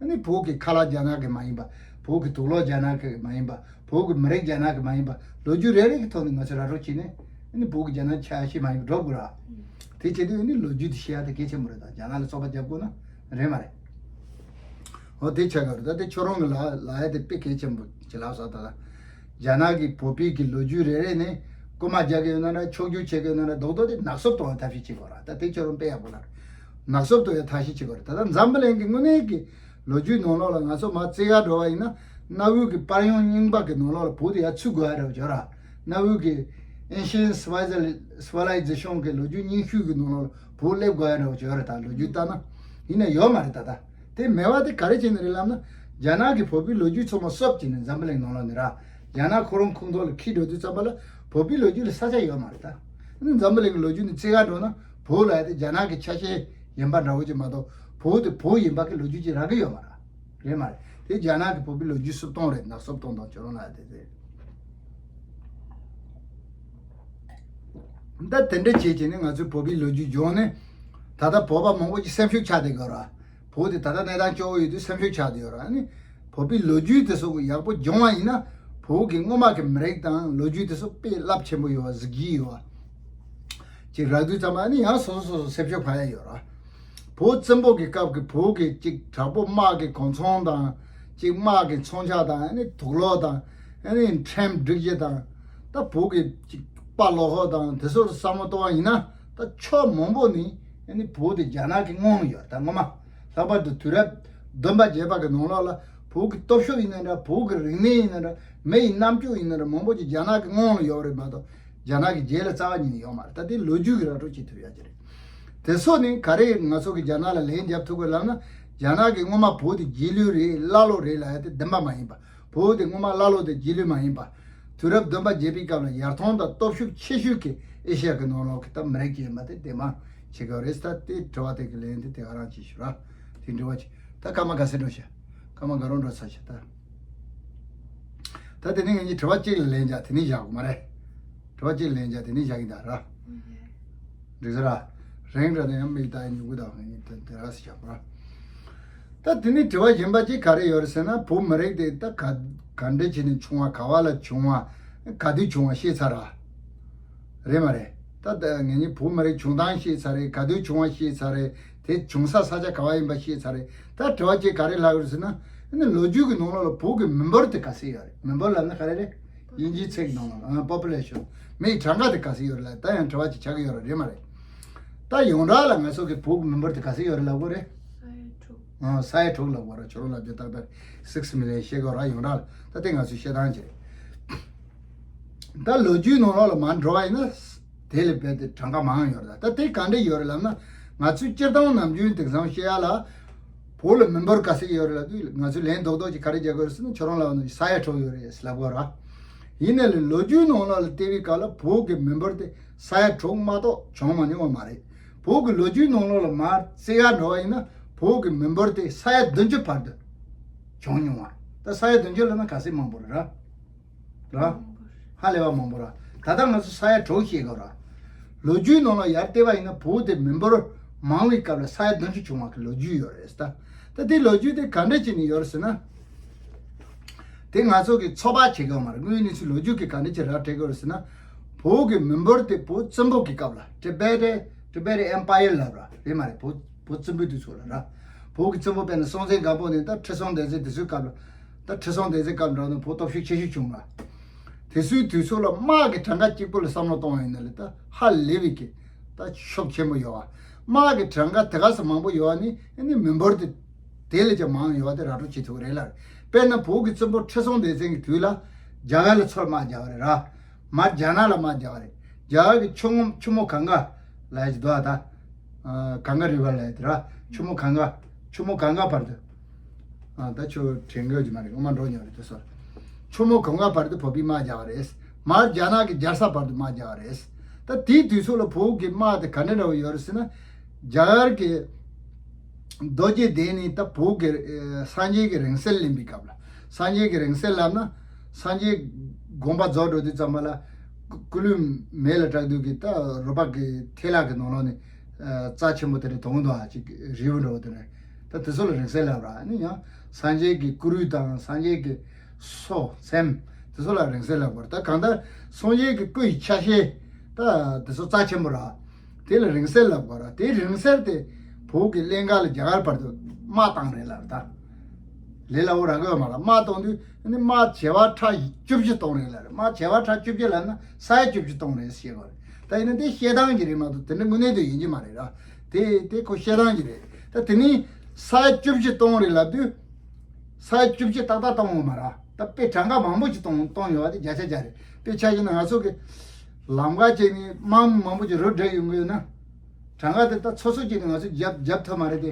ཨ་ནི་བོད་ཀྱི་ཁ་ལག་རྒྱ་ནག་གི་མ་ཡིན་པ། བོད་ཀྱི་དུག་ལོག་རྒྱ་ནག་གི་མ་ཡིན་པ། བོད་ཀྱི་མི་རིགས་རྒྱ་ནག་གི་མ་ཡིན་པ། ལོ་རྒྱུས་རེ་རེ་གི་ཐོག་ནས་ང་ཚོས་ར་སྤྲོད་བྱས་ནས་ཨ་ནི་བོད་ཀྱི་རྒྱ་ནག་ཆ་ཤས་མ་ཡིན་པ་སྒྲུབ་དགོས་ར། དེ་བྱེད་དུས་ཨ་ནི་ལོ་རྒྱུས་དེ་ཤེས་ཡ་དེ་གལ་ཆེན་པོ་རེད། ད་རྒྱ་ནག་ལ་རྩོད་པ་རྒྱབ་དགོས་ན་རེད་མ་རེད། འོ་དེ་ཆགས་ཀྱི་རེད། ད་དེ་ཁྱོད་རང་གི་ལ་ལ་ཡ་དེ་དཔེ་གལ་ཆེན་པོ་ཅིག་ལབ་སོང་། ད་ལྟ་རྒྱ་ནག་གི་བོད་པའི་གི་ལོ་རྒྱུས་རེ་རེ་ནས་རྐུ་མ་རྒྱག་གི་ཡོད་ན་འདྲ། འཁྱོག་བརྗོད་བྱེད་ཀྱི་ཡོད་ན་འདྲ། རྡོག་རྡོག་དེ་ནག་སུབ་གཏོང་བའི་ཐབས་ཤེས་བྱེད་དགོས་ར། ད་དེ་ཁྱོད་རང་དཔེ་ཡག་པོ་ལབ་རེད། ནག་སུབ་གཏོང་བའི་ཐབས་ཤེས་བྱེད་དགོས་ར། ད་ལྟ་འཛམ་བུ་གླིང་གི་དངོས་གནས་ཀྱི་ལོ་རྒྱུས་ནང་ལོགས་ལ་ང་ཚོ་མར་རྩིས་ག་འགྲོ་བ་ཡིན་ན་གནའ་བོའི་གི་དཔལ་ཡོན་རྙིང་པ་གི་ནང་ལོགས་ལ་བོད་དེ་ཡར་ཚུད་དགོས་ཡ་འདྲ་བོ་ཅིག་ཡོད་ར། གནའ་བོའི་གི་Ancient Civili- Civilization གི་ལོ་རྒྱུས་རྙིང་ཤོས་གི་ནང་ལོགས་ལ་བོད་སླེབས་དགོས་ཡ་འདྲ་བོ་ཅིག་ཡོད་རེད། ད་ལོ་རྒྱུས་ལྟར་ན། ཡིན་ན་ཡོད་མ་རེད་ད་ལྟ། དེ་མེད་པ་དེ་ག་རེ་བྱས་ནས་རེད་ལབ་ན། རྒྱ་ནག་གིས་བོད་པའི་ལོ་རྒྱུས་ཚང་མ་སོབ་བྱས་ནས་འཛམ་བུ་གླིང་ནང་ལོགས་ནས་ར། རྒྱ་ནག་ཁོ་རང་ཁོངས་གཏོགས་ལ་འཁྱེར་འགྲོ་དུས་ཙམ་པ་ལ་བོད་པའི་ལོ་རྒྱུས་ལ་ས་ཆ་ཡོད་མ་རེད་ད། ཨ་ནི་འཛམ་བུ་གླིང་གི་ལོ་རྒྱུས་ནས་རྩིས་ག་འགྲོ་ན་བོད་ལབ་ཡ་དེ་རྒྱ་ནག་གི་ཆ་ཤས་ཡིན་པ་འདྲ་བོ་ཅིག་མ་གཏོགས་བོད་དེ་བོད་ཡིན་པ་གི་ལོ་རྒྱུས་ཅིག་རག་གི་ཡོད་མ་རེད། རེད་མ་རེད། དེ་རྒྱ་ནག་གི་བོད་པའི་ལོ་རྒྱུས་སུབ་གཏོང་རེད། ནག་སུབ་གཏོང་དང་ཁྱོད་རང་ལབ་ཡ་དེ་རེད། ད་དེ་འདྲ་བྱེད་བྱས་ནས་ང་ཚོའི་བོད་པའི་ལོ་རྒྱུས་སྦྱོང་ནས་ད་ལྟ་བོད་པ་མང་པོ་ཅིག་སེམས་ཤུགས་ཆག་བསྡད་ཀྱི་ཡོད་ར། བོད་དེ་ད་ལྟ་གནས་སྟངས་སྐྱོ་བོ་ཡོད་དུས་སེམས་ཤུགས་ཆག་བསྡད་ཡོད་ར། ཨ་ནི་བོད་པའི་ལོ་རྒྱུས་དེ་ཚོ་ཡག་པོ་སྦྱོང་བ་ཡིན་ན་བོད་ཀྱི་སྔོན་མ་གི་མི་རིགས་དང་ལོ་རྒྱུས་དེ་ཚོ་དཔེ་རླབས་ཆེན་པོ་ཡོད་པ་གཟིགས་ཀྱི་ཡོད་པ་ཅིག་རག་དུས་ཙམ་པ་ཨ་ནི་ཡང་སོ་སོ་སོ་སོ་སེམས་ཤུགས་འཕར་ཡ་ཡོད་ར། བོད་བཙན་པོ་གི་སྐབས་ཀྱི་བོད་ཀྱི་ཅིག་དྲག་པོ་དམག་གི་གོ་མཚོན་དང་ཅིག་དམག་གི་མཚོན་ཆ་དང་ཨ་ནི་དུག་ལོག་དང་ཨ་ནི་ཁྲིམས་སྒྲིག་གཞི་དང་ད་བོད་ཀྱི་ཅིག་དཔའ་བློ་ཁོག་དང་དེ་ཚོར་བསམ་བློ་གཏོང་བ་ཡིན་ན་ད་ཕྱོགས་མང་པོ་ནས་ཨ་ནི་བོད་དེ་རྒྱ་ནག་གི་སྔོན་ལ་ཡོད་རེད། ད་སྔོན་མ་ལྷག་པར་དུ་དུས་རབས་བདུན་པ་བརྒྱད་པ་གི་ནང་ལོགས་ལ་བོད་ཀྱི་སྟོབས་ཤུགས་ཡིན་ན་འདྲ། བོད་ཀྱི་རིག་གནས་ཡིན་ན་འདྲ། མི་ཡི་རྣམ་དཔྱོད་ཡིན་ན་འདྲ། མང་པོ་ཅིག་རྒྱ་ནག་གི་སྔོན་ལ་ཡོད་རེད་མ་གཏོགས་རྒྱ་ནག་གི་རྗེས་ལ་རྩ་བ་ཉིད་ནས་ཡོད་མ་རེད། ད་དེ་ལོ་རྒྱུས་ཀྱི་ར་སྤྲོད་བྱེད་ཐུབ་ཡ་ཅིག་རེད། དེ་སོགས་ནི་ག་རེ་ང་ཚོ་གི་རྒྱ་ནག་ལ་ལན་རྒྱབ་ཐུབ་དགོས་ལབ་ན། རྒྱ་ནག་གི་སྔོན་མ་བོད་དེ་རྗེས་ལུས་རེད། ཀླ་ཀློ་རེད་ལབ་ཡ་དེ་བདེན་པ་མ་ཡིན་པ། བོད་དེ་སྔོན་མ་ཀླ་ཀློ་དང་རྗེས་ལུས་མ་ཡིན་པ། དུས་རབས་བདུན་པ་བརྒྱད་པའི་སྐབས་ལ་ཡར་ཐོན་དང་སྟོབས་ཤུགས་ཆེ་ཤོས་ཀྱི་ཨེ་ཤི་ཡ་གི་ནང་ལོགས་ཀྱི་ད་མི་རིགས་ཀྱི་ཡིན་པ་དེ་དེ་མ་བྱེད་དགོས་རེད། ད་དེ་དྲི་བ་དེ་གི་ལན་དེ་དེ་ག་རང་ཅིག་ཞུ་ར། དེ་འདྲི་བ་ཅིག་ད་སྐར་མ་ག་ཚོད་འགྲོ་ཤག་སྐར་མ་ག་རང་འགྲོ་ཚར་ཤག་ད། ད་དེ་ནས་ངེད་གཉིས་དྲི་བ་གཅིག་ལ་ལན་རྒྱག་དེ་ནས་བཞག་དགོས་མ་རེད། དྲི་བ་གཅིག་ལན་རྒྱག་དེ་ནས་བཞག་གི་ད་ར། འགྲིག་ས་ར། རིང་ར་དེ་ཡང་མིག་ལྟ་ཡི་མྱུ་གུ་དང་ངེད་གཉིས་དེ་དེ་ར་སི་བཞག་དགོས་ར། ད་དེ་ནས་དྲི་བ་གཞན་པ་གཅིག་ག་རེ་ཡོད་རེད་ཟེར་ན། བོད་མི་རིགས་དེ་ད་ག་ག་འདྲ་བྱས་ནས་བྱུང་བ། ག་བ་ལ་བྱུང་བ། ག་དུས་བྱུང་བ་ཤེས་ཚར་ར། རེད་མ་རེད། ད་ད་ངེད་གཉིས་བོད་མི་རིགས་བྱུང་སྟངས་ཤེས་ཚར་རེད། ག་དུས་བྱུང་བ་ཤེས་ཚར་རེད། དེ་བྱུང་ས་ས་ཆ་ག་བ་ཡིན་པ་ཤེས་ཚར་རེད། ད་དྲི་བ་གཅིག་ག་རེ་ལྷག་ཡོད་རེད་ཟེར་ན། ཨ་ནི་ལོ་རྒྱུས་ཀྱི་ནང་ལོགས་ལ་བོད་ཀྱི་མི་འབོར་དེ་ག་ཚད་ཡོད་རེད། མི་འབོར་ལབ་ན་ག་རེ་རེད། དབྱིན་ཇིའི་ཚིག་ནང་ལ་ཨ་པོ་པུ་ལེ་ཤོན། མིའི་གྲངས་ཀ་དེ་ག་ཚད་ཡོད་རེད་ལབ། ད་ཡང་དྲི་བ་ཅིག་ཆགས་ཀྱི་ཡོད་རེད། རེད་མ་རེད། ད་ཡོངས་གྲགས་ལ་ང་ཚོ་གི་བོད་ཀྱི་མི་འབོར་དེ་ག་ཚད་ཡོད་རེད་ལབ་དགོས་རེད། ས་ཡ་དྲུག་ཨ་ས་ཡ་དྲུག་ལབ་དགོས་རེད། ཁྱོད་རང་ལབ་དུས་ཏག་ཏག་སིགས་མི་ལི་ཡན་ཤེས་དགོས་རེད། ཡོངས་གྲགས་ལ། ད་དེ་ང་ཚོའི་བཤད་སྟངས་ཅིག་རེད། ད་ལོ་རྒྱུས་ནང་ལོགས་ལ་མར་འགྲོ་བ་ཡིན་ན། དེ་ལས་རྦད་དེ་གྲངས་ཀ་མང་ཡོད་རེད། ད་དེ་ག་འདྲ་ཡོད་རེད་ལབ་ན། ང་ཚོས་སྤྱིར་བཏང་ནམ་རྒྱུན་དེང་སང་བཤད་ཡ་ལ། བོད་ལ་མི་འབོར་ག་ཚད་ཡོད་རེད་ལབ་དུས། ང་ཚོས་ལན་རྡོག་རྡོག་ཅིག་ག་རེ་རྒྱག་དགོས་རེད་ཟེར་ན། ཁྱོད་རང་ལབ་ནང་བཞིན་ས་ཡ་དྲུག་ཡོད་རེད་ལབ་དགོས་རེད། ཡིན་ནའི་ལོ་རྒྱུས་ནང་ལོགས་ལ་བལྟས་པའི་སྐབས་ལ་བོད་ཀྱི་མི་འབོར་དེ་ས་ཡ་དྲུག་མ་གཏོགས་བྱུང་མ་མྱོང་བ་མ་རེད། བོད་ཀྱི་ལོ་རྒྱུས་ནང་ལོགས་ལ་མར་བཙལ་ག་འགྲོ་བ་ཡིན་ན། བོད་ཀྱི་མི་འབོར་དེ་ས་ཡ་བདུན་ཅུ་བར་དུ་བྱུང་མྱོང་བ། ད་ས་ཡ་བདུན་ཅུ་ལབ་ན་ག་ཚད་མང་པོ་རེད་ར། ར། ཧ་ལས་པ་མང་པོ་ར། ད་ལྟ་ང་ཚོ་ས་ཡ་དྲུག་བཤད་དགོས་ར། ལོ་རྒྱུས་ནང་ལ་ཡར་བལྟས་པ་ཡིན་ན། བོད་དེ་མི་འབོར་མང་བའི་སྐབས་ལ་ས་ཡ་བདུན་ཅུ་བྱུང་བ་གི་ལོ་རྒྱུས་ཡོད་རེད་ད། ད་དེ་ལོ་རྒྱུས་དེ་ག་འདྲ་བྱས་ནས་ཡོད་རེད་ཟེར་ན། དེ་ང་ཚོ་གི་ཚོད་དཔག་བྱེད་དགོས་མ་རེད། དངོས་གནས་ཚུལ་ལོ་རྒྱུས་ཀྱི་ག་འདྲ་བྱས་ར་སྤྲད་དགོས་རེད་ཟེར་ན། བོད་ཀྱི་མི་འབོར་དེ་བོད་བཙན་པོ་གི་སྐབས་ལ། ཊི་བེ་ཊི་ཊི་བེ་ཊི་ཨེམ་པ་ཡར་ལབ་ར། རེད་མ་རེད། བོད་བོད་བཙན་པོའི་དུས་ཚོད་ལ་ར། བོད་ཀྱི་བཙན་པོ་དཔེར་ན་སྲོང་བཙན་སྒམ་པོ་ནས་ད་ཁྲི་སྲོང་ལྡེ་བཙན་དེ་ཚོའི་སྐབས་ལ། ད་ཁྲི་སྲོང་ལྡེ་བཙན་སྐབས་འགྲོ་ན་བོད་སྟོབས་ཤུགས་ཆེ་ཤོས་བྱུང་ལ། དེ་ཚོའི་དུས་ཚོད་ལ་དམག་གི་གྲངས་ཀ་གཅིག་པོ་ལ་བསམ་བློ་གཏོང་བ་ཡིན་ན་ལས། ད་ཧ་ལས་པའི་གི་ད་ཤུགས་ཆེན་པོ་ཡོད་བ། དམག་གི་གྲངས་ཀ་དེ་ག་ས་མང་པོ་ཡོད་བ་ནི། ཨ་ནི་མི་འབོར་དེ་དེ་ལས་ཀྱང་མང་ཡོད་བ་དེ་ར་སྤྲོད་བྱེད་ཐུབ་རེད་ལ། དཔེར་ན་བོད་ཀྱི་བཙན་པོ་ཁྲི་སྲོང་ལྡེ་བཙན་གྱི་དུས་ལ་རྒྱ་གར་ལ་ཚུར་དམག་རྒྱག་པ་རེད་ར། མར་རྒྱ་ནག་ལ་དམག་རྒྱག་པ་རེད། རྒྱ་གར་གྱི་ཆུ་མོ་ཆུ་མོ་གངྒཱ་ལ་ཡ་ཅིག་འདུག་ཨ། ད་ཨ་གངྒཱ་རི་ཝར་ལ་ཡ་དེ་ར། ཆུ་མོ་གངྒཱ་ཆུ་མོ་གངྒཱ་བར་དུ། ཨ་ད་ཆུ་དྲན་གི་ཡོད་ཀྱི་མ་རེད། སྔོན་མ་འགྲོ་མྱོང་རེད། དེ་སོ། ཆུ་མོ་གངྒཱ་བར་དུ་བོད་པས་དམག་རྒྱག་པ་རེད། མར་རྒྱ་ནག་གི་རྒྱལ་ས་བར་དུ་དམག་རྒྱག་པ་རེད། ད་དེའི་དུས་ཚོད་ལ་བོད་ཀྱི་དམག་དེ་ག་འདྲ་འདྲ་བོ་ཡོད་རེད་ཟེར་ན། རྒྱ་གར་གྱི་རྡོ་རྗེ་གདན་ནས་ད་བོད་ཀྱི་ཨེ་སངས་རྒྱས་ཀྱི་རིང་བསྲེལ་ལེན་པའི་སྐབས་ལ། སངས་རྒྱས་ཀྱི་རིང་བསྲེལ་ལབ་ན། སངས་རྒྱས་དགོངས་པ་རྫོགས་འགྲོ་དུས་ཙམ་པ་ལ། སྐུ་སྐུ་ལུས་མེ་ལ་བསྲེགས་དུས་ཀྱི་ད་རོ་བག་གི་ཐལ་ལ་གི་ནང་ལོགས་ནས་ཨ་རྩ་ཆེན་པོ་དེ་འདྲ་དོང་དུ་ཨ་ཅིག་རིལ་བུ་འདྲ་བོ་དེ་འདྲ། ད་དེ་ཚོ་ལ་རིང་བསྲེལ་ལབ་ར། ཨ་ནི་ཡང་སངས་རྒྱས་ཀྱི་སྐུ་རུས་དང་སངས་རྒྱས་ཀྱི་སོ་སེམས་དེ་ཚོ་ལ་རིང་བསྲེལ་ལབ་དགོས་ར། ད་གང་ལྟར་སངས་རྒྱས་ཀྱི་སྐུ་ཡི་ཆ་ཤས་ད་དེ་ཚོ་རྩ་ཆེན་པོ་ར། དེ་ལ་རིང་བསྲེལ་ལབ་དགོས་ར། དེ་རིང་བསྲེལ་དེ་བོད་ཀྱི་གླིང་ག་ལ་རྒྱ་གར་བར་དུ་དམག་བཏང་རེད་ལབ་ད། ལས་སླ་བོ་རག་གི་ཡོད་མ་རེད། དམག་གཏོང་དུས་ཨ་ནི་དམག་བྱེ་བ་ཕྲག་བཅུ་བཞི་གཏོང་རེད་ལབ་རེད། དམག་བྱེ་བ་ཕྲག་བཅུ་བཞི་ལབ་ན་ས་ཡ་བཅུ་བཞི་གཏོང་རེད་ཞེས་པ་རེད། ད་ཡིན་ན་དེ་བཤད་སྟངས་ཀྱི་རེད་མ་གཏོགས་དེ་འདྲ་དངོས་གནས་དུ་ཡིན་གྱི་མ་རེད་ར། དེ་དེ་ཁོ་བཤད་སྟངས་ཀྱི་རེད། ད་དེ་ནི་ས་ཡ་བཅུ་བཞི་གཏོང་རེད་ལབ་དུས། ས་ཡ་བཅུ་བཞི་ཏག་ཏག་གཏོང་ཡོད་མ་རེད། ད་དཔེ་གྲངས་ཀ་མང་པོ་ཅིག་གཏོང་གཏོང་ཡོད་པ་དེ་བརྒྱ་ཆ་བརྒྱ་རེད། དཔེ་ཆ་བཞག་ན་ང་ཚོ་གི་ལམ་ཁ་ཅིག་ནས་དམག་མི་མང་པོ་ཅིག་རུབ་བསྡད་ཡོང་གི་ཡོད་ན། གྲངས་ཀ་དེ་ད་སོ་སོ་ཅིག་ནས་ང་ཚོ་རྒྱབ་རྒྱབ་ཐུབ་མ་རེད་དེ།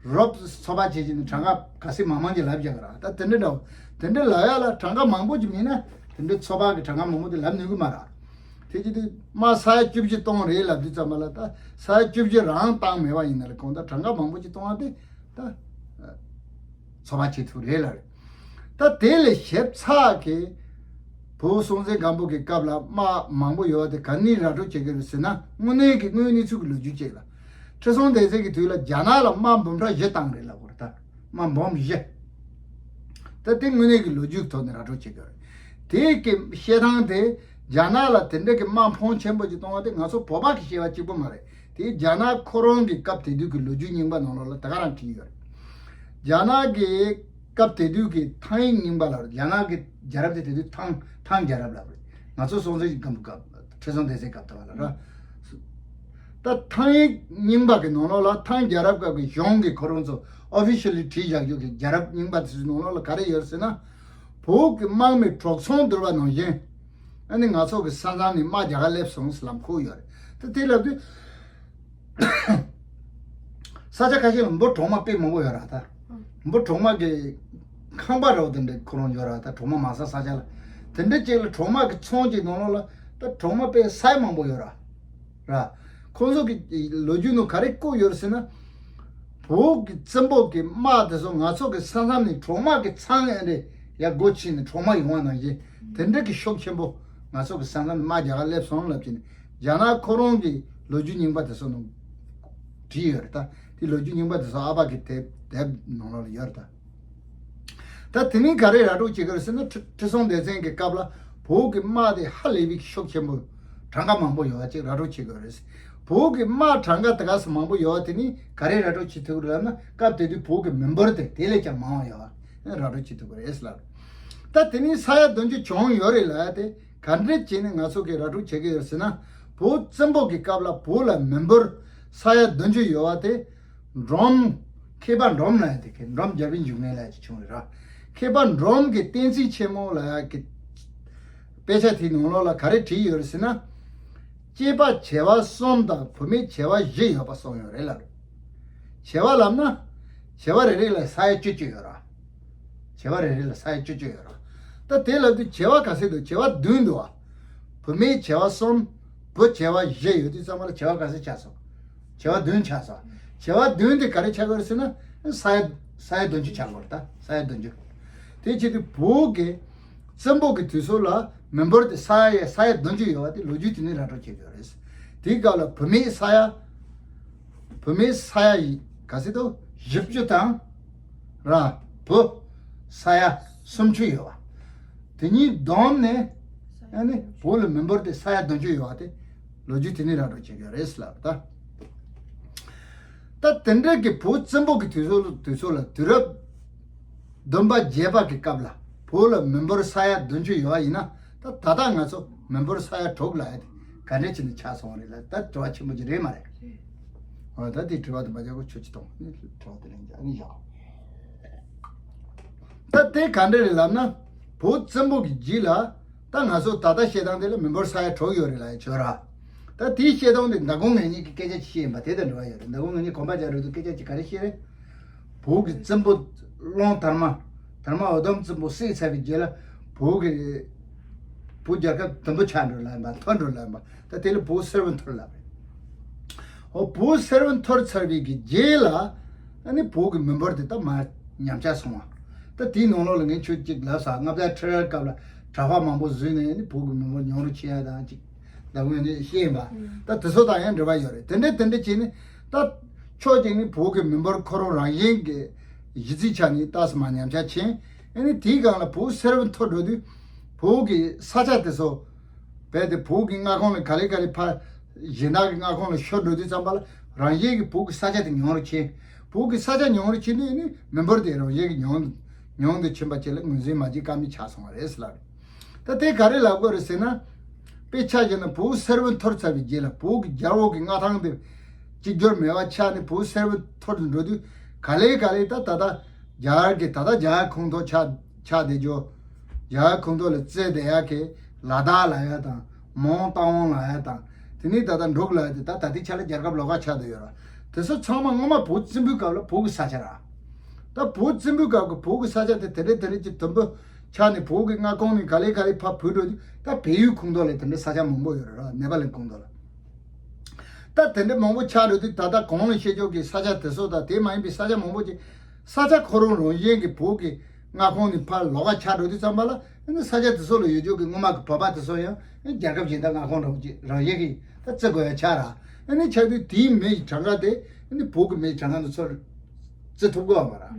རོབ་ཙམ་ཚོད་དཔག་བྱེད་ཀྱི་ནི་གྲངས་ཀ་ག་ཚད་མང་མང་ཅིག་ལབ་རྒྱག་གི་ར། ད་དེ་འདྲ་འདྲ་བོ། དེ་འདྲ་ལབ་ཡ་ལ་གྲངས་ཀ་མང་པོ་ཅིག་མིན་ན། དེ་འདྲ་ཚོད་དཔག་གི་གྲངས་ཀ་མང་པོ་དེ་ལབ་ནུས་ཀྱི་མ་རེད། དེ་ཅི་དེ་དམག་ས་ཡ་བཅུ་བཞི་གཏོང་རེད་ལབ་དུས་ཙམ་པ་ལ། ད་ས་ཡ་བཅུ་བཞི་རང་བཏང་མེད་པ་ཡིན་ན་ལ། གང་ལྟར་གྲངས་ཀ་མང་པོ་ཅིག་གཏོང་བ་དེ་ད་ཚོད་དཔག་བྱེད་ཐུབ་རེད་ལབ་རེད། ད་དེ་ལས་ཞིབ་ཚགས་ཀྱི་བོད་སྲོང་བཙན་སྒམ་པོ་གི་སྐབས་ལ་དམག་མང་པོ་ཡོད་པ་དེ་ག་ནས་ར་སྤྲོད་བྱེད་ཀྱི་རེད་ཟེར་ན། དངོས་གནས་ཀྱི་དངོས་གནས་ཚུལ་གྱི་ལོ་རྒྱུས་གཅིག་ལ། ཁྲི་སྲོང་ལྡེ་བཙན་གྱི་དུས་ལ་རྒྱ་ནག་ལ་དམག་འབུམ་ཕྲག་བཞི་བཏང་རེད་ལབ་དགོས་རེད་ད། དམག་འབུམ་བཞི། ད་དེ་དངོས་གནས་ཀྱི་ལོ་རྒྱུས་ཀྱི་ཐོག་ནས་ར་སྤྲོད་བྱེད་དགོས་རེད། དེ་གི་བཤད་སྟངས་དེ་རྒྱ་ནག་ལ་དེ་འདྲ་གི་དམག་ཕོན་ཆེན་པོ་ཅིག་གཏོང་བ་དེ་ང་ཚོ་བོད་པ་གི་བཤད་པ་གཅིག་པོ་མ་རེད། དེ་རྒྱ་ནག་ཁོ་རང་གི་སྐབས་དེ་དུས་ཀྱི་ལོ་རྒྱུས་རྙིང་པ་ནང་ལོགས་ལ་དེ་ག་རང་བྲིས་ཡོད་རེད། རྒྱ་ནག་གི་སྐབས་དེ་དུས་ཀྱི་ཐང་ཡིག་རྙིང་པ་ལ། རྒྱ་ནག་གི་རྒྱལ་རབས་དེ་དེ་དུས་ཐང་ཐང་རྒྱལ་རབས་ལབ་རེད། ང་ཚོ་སྲོང་བཙན་གྱི་སྐབས་སྐབས་ཁྲི་སྲོང་ལྡེ་བཙན་སྐབས་དེ་བ་ལ་ར། ད་ཐང་ཡིག་རྙིང་པ་གི་ནང་ལོགས་ལ་ཐང་རྒྱལ་རབས་སྐབས་ཀྱི་གཞུང་གི་ཁོ་རང་ཚོ་ཨོ་ཕི་ཤལ་ལི་བྲིས་བཞག་རྒྱུ་གི་རྒྱལ་རབས་རྙིང་པ་དེ་ཚོའི་ནང་ལོགས་ལ་ག་རེ་ཡོད་ཟེར་ན། བོད་ཀྱི་དམག་མི་གྲོག་ཚང་བསྡུར་བ་ནང་བཞིན། ཨ་ནི་ང་ཚོ་གི་ས་མཚམས་ནས་དམག་རྒྱག་ག་སླེབས་སོང་ཟེར་ལམ་ཁུག་ཡོད་རེད། ད་དེ་ལབ་དུས། ས་ཆ་ཁ་ཤས་ལ་འབུ་གྲོག་མ་དཔེ་མང་པོ་ཡོད་ར་ད། འབུ་གྲོག་མ་གི་ ཁང་པ་རོ་དེ་འདྲའི་ཁོ་རང་ཡོད་ར། ད་གྲོག་མ་མ་ཟ་ས་ཆ་ལ། དེ་འདྲ་ཅིག་ལ་གྲོག་མ་གི་ཚང་གི་ནང་ལོགས་ལ་ད་གྲོག་མ་དཔེ་ས་ཡ་མང་པོ་ཡོད་ར། ར། ཁོང་ཚོ་གི་ལོ་རྒྱུས་ནང་ག་རེ་བཀོད་ཡོད་ཟེར་ན། བོད་ཀྱི་བཙན་པོ་གི་དམག་དེ་ཚོ་ང་ཚོ་གི་ས་མཚམས་ནས་གྲོག་མ་གི་ཚང་ཨེ་འདྲ་ཡར་སྒོ་ཕྱེ་ནས་གྲོག་མ་ཡོང་བ་ནང་བཞིན་དེ་འདྲ་གི་ཤུགས་ཆེན་པོ་ང་ཚོ་གི་ས་མཚམས་ནས་དམག་རྒྱག་ག་སླེབས་སོང་ལབ་ཀྱི་ནས། རྒྱ་ནག་ཁོ་རང་གི་ལོ་རྒྱུས་རྙིང་པ་དེ་ཚོ་ནང་བྲིས་ཡོད་རེད་ད། དེ་ལོ་རྒྱུས་རྙིང་པ་དེ་ཚོ་ཨ་ཕ་གི་དེབ་དེབ་ནང་ལོགས་ལ་ཡོད་རེད་ད། ད་དེ་ནས་ག་རེ་ར་སྤྲོད་བྱེད་ཀྱི་རེད་ཟེར་ན། ཁྲི་ཁྲི་སྲོང་ལྡེ་བཙན་གྱི་སྐབས་ལ་བོད་ཀྱི་དམག་དེ་ཧ་ལས་པའི་ཤུགས་ཆེན་པོ་གྲངས་ཀ་མང་པོ་ཡོད་པ་ཅིག་ར་སྤྲོད་བྱེད་ཀྱི་རེད། བོད་ཀྱི་དམག་གྲངས་ཀ་དེ་ག་ཚོད་མང་པོ་ཡོད་པ་དེ་ནས་ག་རེ་ར་སྤྲོད་བྱེད་ཐུབ་ཀྱི་རེད་ལབ་ན། སྐབས་དེ་དུས་བོད་ཀྱི་མི་འབོར་དེ་དེ་ལས་ཀྱང་མང་བ་ཡོད་པ་ར་སྤྲོད་བྱེད་ཐུབ་ཀྱི་རེད་ལབ། ད་དེ་ནས་ས་ཡ་བདུན་ཅུ་བྱུང་ཡོད་རེད་ལབ་ཡ་དེ་ག་འདྲ་བྱས་ནས་ང་ཚོ་གིས་ར་སྤྲོད་བྱེད་ཀྱི་ཡོད་ཟེར་ན། བོད་བཙན་པོ་གི་སྐབས་ལ་བོད་ལ་མི་འབོར་ས་ཡ་བདུན་ཅུ་ཡོད་པ་དེ། འབྲོམ། མཁས་པ་འབྲོམ་ལབ་ཡ་དེ་གི་འབྲོམ་རྒྱལ་པོའི་འབྱུང་གནས་ལབ་ཡ་ཅིག་བྱུང་རེད་ར། མཁས་པ་འབྲོམ་གྱི་བསྟན་རྩིས་ཆེན་མོ་ལབ་ཡ་གི་དཔེ་ཆ་དེའི་ནང་ལོགས་ལ་ག་རེ་བྲིས་ཡོད་རེད་ཟེར་ན། སྐྱེས་པ་བྱེ་བ་གསུམ་དང་བུད་མེད་བྱེ་བ་བཞི་ཡོད་པ་གསུངས་ཡོད་རེད་ལབ། བྱེ་བ་ལབ་ན། བྱེ་བ་རེ་རེ་ལ་ས་ཡ་བཅུ་གཅིག་ཡོད་ར། བྱེ་བ་རེ་རེ་ལ་ས་ཡ་བཅུ་གཅིག་ཡོད་ར། ད་དེ་ལབ་དུས་བྱེ་བ་ག་ཚོད་འདུག་བྱེ་བ་བདུན་འདུག་བ། བུད་མེད་བྱེ་བ་གསུམ། བུ་བྱེ་བ་བཞི་ཡོད་དུས་ཙམ་པ་ལ་བྱེ་བ་ག་ཚོད་ཆགས་སོང་། བྱེ་བ་བདུན་ཆགས་སོང་། བྱེ་བ་བདུན་དེ་ག་རེ་ཆགས་དགོས་རེད་ཟེར་ན། ས་ཡ་ས་ཡ་བདུན་ཅུ་ཆགས་དགོས་རེད་ད། ས་ཡ་བདུན་ཅུ། དེ་བྱེད་དུས་བོད་ཀྱི་བཙན་པོ་གི་དུས་སུ་ལ་མི་འབོར་དེ་ས་ཡ་ས་ཡ་བདུན་ཅུ་ཡོད་པ་དེ་ལོ་རྒྱུས་དེ་ནས་ར་སྤྲོད་བྱེད་དགོས་རེད། དེའི་སྐབས་ལ་བུད་མེད་ས་ཡ། བུད་མེད་ས་ཡ་ཡི་ག་ཚོད་འདུག་བཞི་བཅུ་དང་། ར། བུ། ས་ཡ་སུམ་ཅུ་ཡོད་པ། དེ་གཉིས་བསྡོམས་ནས། ཨ་ནི་བོད་ལ་མི་འབོར་དེ་ས་ཡ་བདུན་ཅུ་ཡོད་པ་དེ་ལོ་རྒྱུས་དེ་ནས་ར་སྤྲོད་བྱེད་ཀྱི་རེད་ལབ་ད། ད་དེ་འདྲ་གི་བོད་བཙན་པོ་གི་དུས་ཚོད་དུས་ཚོད་ལ་དུས་རབས་བདུན་པ་བརྒྱད་པ་གི་སྐབས་ལ་བོད་ལ་མི་འབོར་ས་ཡ་བདུན་ཅུ་ཡོད་པ་ཡིན་ན། ད་ད་ལྟ་ང་ཚོ་མི་འབོར་ས་ཡ་དྲུག་ལ་ཡ་དེ་ག་འདྲ་བྱས་ནས་ཆགས་སོང་བ་རེད་ལ། ད་དྲི་བ་ཆེན་པོ་ཅིག་རེད་མ་རེད། འོ་ད་དེ་དྲི་བ་དེ་མ་བྱ་གོ་ཆོད་ཅི་གཏོང་ནི་དྲི་བ་དེ་ལན་ཨ་ནི་བཞག་ད་དེ་ག་འདྲ་རེད་ལབ་ན། བོད་བཙན་པོ་གི་རྗེས་ལ་ད་ང་ཚོ་ད་ལྟ་བཤད་སྟངས་དེ་ལ་མི་འབོར་ས་ཡ་དྲུག་ཡོད་རེད་ལབ་ཡ་ཆོད་ར། ད་དེའི་བཤད་སྟངས་དེ་མདང་དགོང་ངེད་གཉིས་ཀྱི་སྐད་ཆ་ཅིག་བཤད་ཡིན་པ་དེ་དང་འབྲེལ་བ་ཡོད་རེད། མདང་དགོང་ངེད་གཉིས་གོམ་པ་རྒྱག་རོགས་དུས་སྐད་ཆ་ཅིག་ག་རེ་བཤད་རེད། བོད་ཀྱི་བཙན་པོ་ཀློང་དར་མ། དར་མ་འུ་དུམ་བཙན་པོ་བསད་ཚར་བའི་རྗེས་ལ་བོད་ཀྱི་བོད་རྒྱལ་ཁབ་དུམ་བུ་ཆག་འགྲོ་ལབ་ཡིན་པ། འཐོར་འགྲོ་ལབ་ཡིན་པ། ད་དེ་ལ་བོད་སེར་བོ་འཐོར་ལབ་རེད། འོ་བོད་སེར་བོ་འཐོར་ཚར་བའི་གི་རྗེས་ལ་ཨ་ནི་བོད་ཀྱི་མི་འབོར་དེ་ད་མར་ཉམས་ཆག་སོང་བ། ད་དེའི་ནང་ལོགས་ལ་ངས་ཁྱོད་ཅིག་ལབ་ས། ལྔ་བརྒྱ་ཁྲི་རལ་སྐབས་ལ་གྲྭ་པ་མང་པོ་བཟོས་ནས་ཨ་ནི་བོད་ཀྱི་མི་འབོར་ཉུང་རུ་ཕྱིན་ཡ་དང་ཅིག་ད་ངོས་ནས་བཤད་ཡིན་པ། ད་དེ་ཚོ་དང་ཡང་འབྲེལ་བ་ཡོད་རེད། དེ་འདྲ་དེ་འདྲ་བྱས་ནས་ད་ཕྱོགས་གཅིག་ནས་བོད་ཀྱི་མི་འབོར་ཁོ་རང་རང་བཞིན་གྱི་གཞི་རྩའི་ཆ་ནས་ཏོག་ཙམ་མར་ཉམས་ཆག་ཕྱིན། ཨ་ནི་དེའི་སྒང་ལ་བོད་སེར་བོ་འཐོར་འགྲོ་དུས་བོད་ཀྱི་ས་ཆ་དེ་ཚོ་རྦད་དེ་བོད་ཀྱི་མངའ་ཁོངས་ལ་ག་ལེ་ག་ལེ་ཕར་གཞན་དག་གི་མངའ་ཁོངས་ལ་ཤོར་འགྲོ་དུས་ཙམ་པ་ལ་རང་བཞིན་གྱིས་བོད་ཀྱི་ས་ཆ་དེ་ཉུང་རུ་ཕྱིན། བོད་ཀྱི་ས་ཆ་ཉུང་རུ་ཕྱིན་དུས་ཨ་ནི་མི་འབོར་དེ་རང་བཞིན་གྱིས་ཉུང་ཉུང་དུ་ཕྱིན་པ་བཅས་ལ་ངོས་འཛིན་མ་བྱེད་ཀ་མེད་ཆགས་སོང་བ་རེད་ཟེར་ལབ་རེད། ད་དེ་ག་རེ་ལབ་དགོས་རེད་ཟེར་ན། དཔེ་ཆ་བཞག་ན་བོད་སེར་བོ་འཐོར་ཚར་བའི་རྗེས་ལ་བོད་ཀྱི་རྒྱལ་པོ་གི་མངའ་ཐང་དེ་གཅིག་གྱུར་མེད་པ་ཆགས་ནས་བོད་སེར་བོ་འཐོར་དུ་འགྲོ་དུས་ག་ལེ་ག་ལེ་ད་ད་ལྟ་རྒྱ་གར་གྱི་ད་ལྟ་རྒྱ་གར་ཁོངས་གཏོགས་ཆགས་ཆགས་བསྡད་རྒྱུ། རྒྱ་གར་ཁོངས་གཏོགས་ལ་བརྩིས་བསྡད་ཡག་གི་ལ་དྭགས་ལབ་ཡག་དང་མོན་རྟ་དབང་ལབ་ཡག་དང་། དེ་ནས་ད་ལྟ་འབྲུག་ལབ་ཡག་དེ་ད་ད་ལྟའི་ཆ་ལ་རྒྱལ་ཁབ་ལོགས་ཀ་ཆགས་བསྡད་ཡོད་ར། དེ་ཚོ་ཚང་མ་སྔོན་མ་བོད་བཙན་པོའི་སྐབས་ལ་བོད་ཀྱི་ས་ཆ་ར། ད་བོད་བཙན་པོའི་སྐབས་ཀྱི་བོད་ཀྱི་ས་ཆ་དེ་དེ་འདྲ་དེ་འདྲ་ཅིག་དུམ་བུ་ཆགས་ནས་བོད་ཀྱི་མངའ་ཁོངས་ནས་ག་ལེ་ག་ལེ་ཕར་བུད་འགྲོ་དུས་ད་བལ་ཡུལ་ཁོངས་གཏོགས་ལ་དེ་འདྲ་ས་ཆ་མང་པོ་ཡོད་རེད་ར། ནེ་པ་ལི་ཁོངས་གཏོགས་ལ། ད་དེ་འདྲ་མང་པོ་ཆགས་འགྲོ་དུས་ད་ལྟ་གོང་ལ་བཤད་ཕྱོགས་ཀྱི་ས་ཆ་དེ་ཚོ་དང་དེ་མ་ཡིན་པའི་ས་ཆ་མང་པོ་ཅིག་ས་ཆ་ཁོ་རང་རང་བཞིན་གྱིས་བོད་ཀྱི་མངའ་ཁོངས་ནས་ཕར་ལོགས་ཀ་ཆགས་འགྲོ་དུས་ཙམ་པ་ལ་ཨ་ནི་ས་ཆ་དེ་ཚོ་ལ་ཡོད་ཕྱོགས་ཀྱི་སྔོན་མ་གི་བོད་པ་དེ་ཚོ་ཡང་རྒྱལ་ཁབ་གཞན་དག་མངའ་ཁོངས་རང་བཞིན་གྱིས་ད་བརྩི་དགོས་ཡ་ཆགས་ར། ཨ་ནི་ཆགས་དུས་དེའི་མི་ཡི་གྲངས་ཀ་དེ་ཨ་ནི་བོད་ཀྱི་མི་ཡི་གྲངས་ཀ་དེ་ཚོར་བརྩི་ཐུབ་ཀྱི་ཡོད་མ་རེད།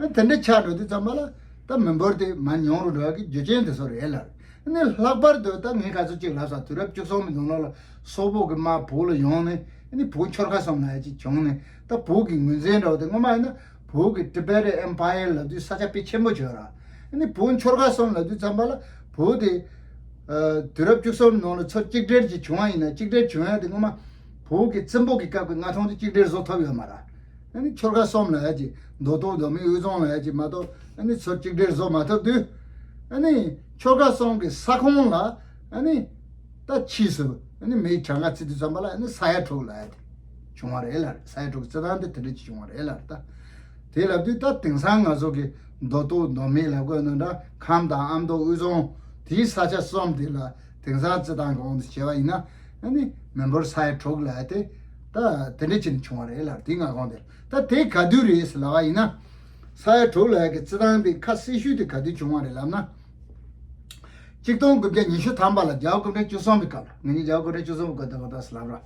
ཨ་དེ་འདྲ་ཆགས་འགྲོ་དུས་ཙམ་པ་ལ་ད་མི་འབོར་དེ་མར་ཉུང་རུ་འགྲོ་ཡག་གི་རྒྱུ་རྐྱེན་དེ་ཚོ་རེད་ལ། ཨ་ནི་ལྷག་པར་དུ་ད་ངས་ག་ཚོད་ཅིག་ལབ་ས། དུས་རབས་བཅུ་གསུམ་པའི་ནང་ལོགས་ལ་སོག་པོ་གི་དམག་བོད་ལ་ཡོང་ནས་ཨ་ནི་བོད་ཆོལ་ཁ་གསུམ་ལབ་ཡག་ཅིག་བྱུང་ནས། ད་བོད་ཀྱི་ངོས་འཛིན་འདྲ་བོ་དེ་སྔོན་མ་ཡིན་ན་བོད་ཀྱི་Tibetan Empire ལབ་དུས་ས་ཆ་དཔེ་ཆེན་པོ་བྱོས་ར། ཨ་ནི་བོད་ཆོལ་ཁ་གསུམ་ལབ་དུས་ཙམ་པ་ལ་བོད་དེ་ཨ་དུས་རབས་བཅུ་གསུམ་ནང་ལ་ཚུར་གཅིག་སྒྲིལ་ཅིག་བྱུང་བ་ཡིན་ན། གཅིག་སྒྲིལ་བྱུང་ཡག་དེ་སྔོན་མ་བོད་ཀྱི་བཙན་པོ་གི་སྐབས་ཀྱི་མངའ་ཐང་དེ་གཅིག་སྒྲིལ་བཟོ་ཐུབ་ཡོད་མ་རེད། ཨ་ནི་ཆོལ་ཁ་གསུམ་ལབ་ཡག་ཅིག་མདོ་སྟོད་མདོ་སྨད་དབུས་གཙང་ལབ་ཡག་ཅིག་མ་གཏོགས་ཨ་ནི་ཚུར་གཅིག་སྒྲིལ་བཟོ་མ་ཐུབ་དུས། ཨ་ནི་ཆོལ་ཁ་གསུམ་གྱི་ས་ཁོངས་ལ་ཨ་ནི། ད་ཕྱིས་སུ་ཨ་ནི་མིའི་གྲངས་ཀ་བརྩི་དུས་ཙམ་པ་ལ་ཨ་ནི་ས་ཡ་དྲུག་ལབ་ཡག་དེ་བྱུང་བ་རེད་ལ། ས་ཡ་དྲུག་གི་བརྩི་སྟངས་དེ་དེ་འདྲ་ཅིག་བྱུང་བ་རེད་ལ། ད་དེ་ལབ་དུས་ད་དེང་སང་ང་ཚོ་གི་ མདོ་སྟོད་མདོ་སྨད་ལབ་དགོས་ན་འདྲ། ཁམས་དང་ཨ་མདོ་དབུས་གཙང་དེའི་ས་ཆ་གསུམ་དེ་ལ་དེང་སང་རྩི་སྟངས་ཀྱི་དབང་དུ་བྱས་པ་ཡིན་ན། ཨ་ནི་མི་འབོར་ས་ཡ་དྲུག་ལབ་ཡ་དེ་ད་དེ་འདྲ་བྱས་ནས་བྱུང་བ་རེད་ལབ། དེ་སྔ་གོང་དེ་ད་དེ་ག་དུས་རེད་ཟེར་ལབ་པ་ཡིན་ན། ས་ཡ་དྲུག་ལབ་ཡ་གི་རྩི་སྟངས་དེ་ཁ་གསལ་ཤོས་དེ་ག་དུས་བྱུང་བ་རེད་ལབ་ན། གཅིག་སྟོང་དགུ་བརྒྱ་ཉི་ཤུ་ཐམ་པ་ལ་རྒྱལ་བ་སྐུ་ཕྲེང་བཅུ་གསུམ་པའི་སྐབས་ལ། ང་གཉིས་རྒྱལ་བ་སྐུ་ཕྲེང་བཅུ་གསུམ་པའི་སྐབས་ད་གོ་ད་ཟེར་ལབ་ར།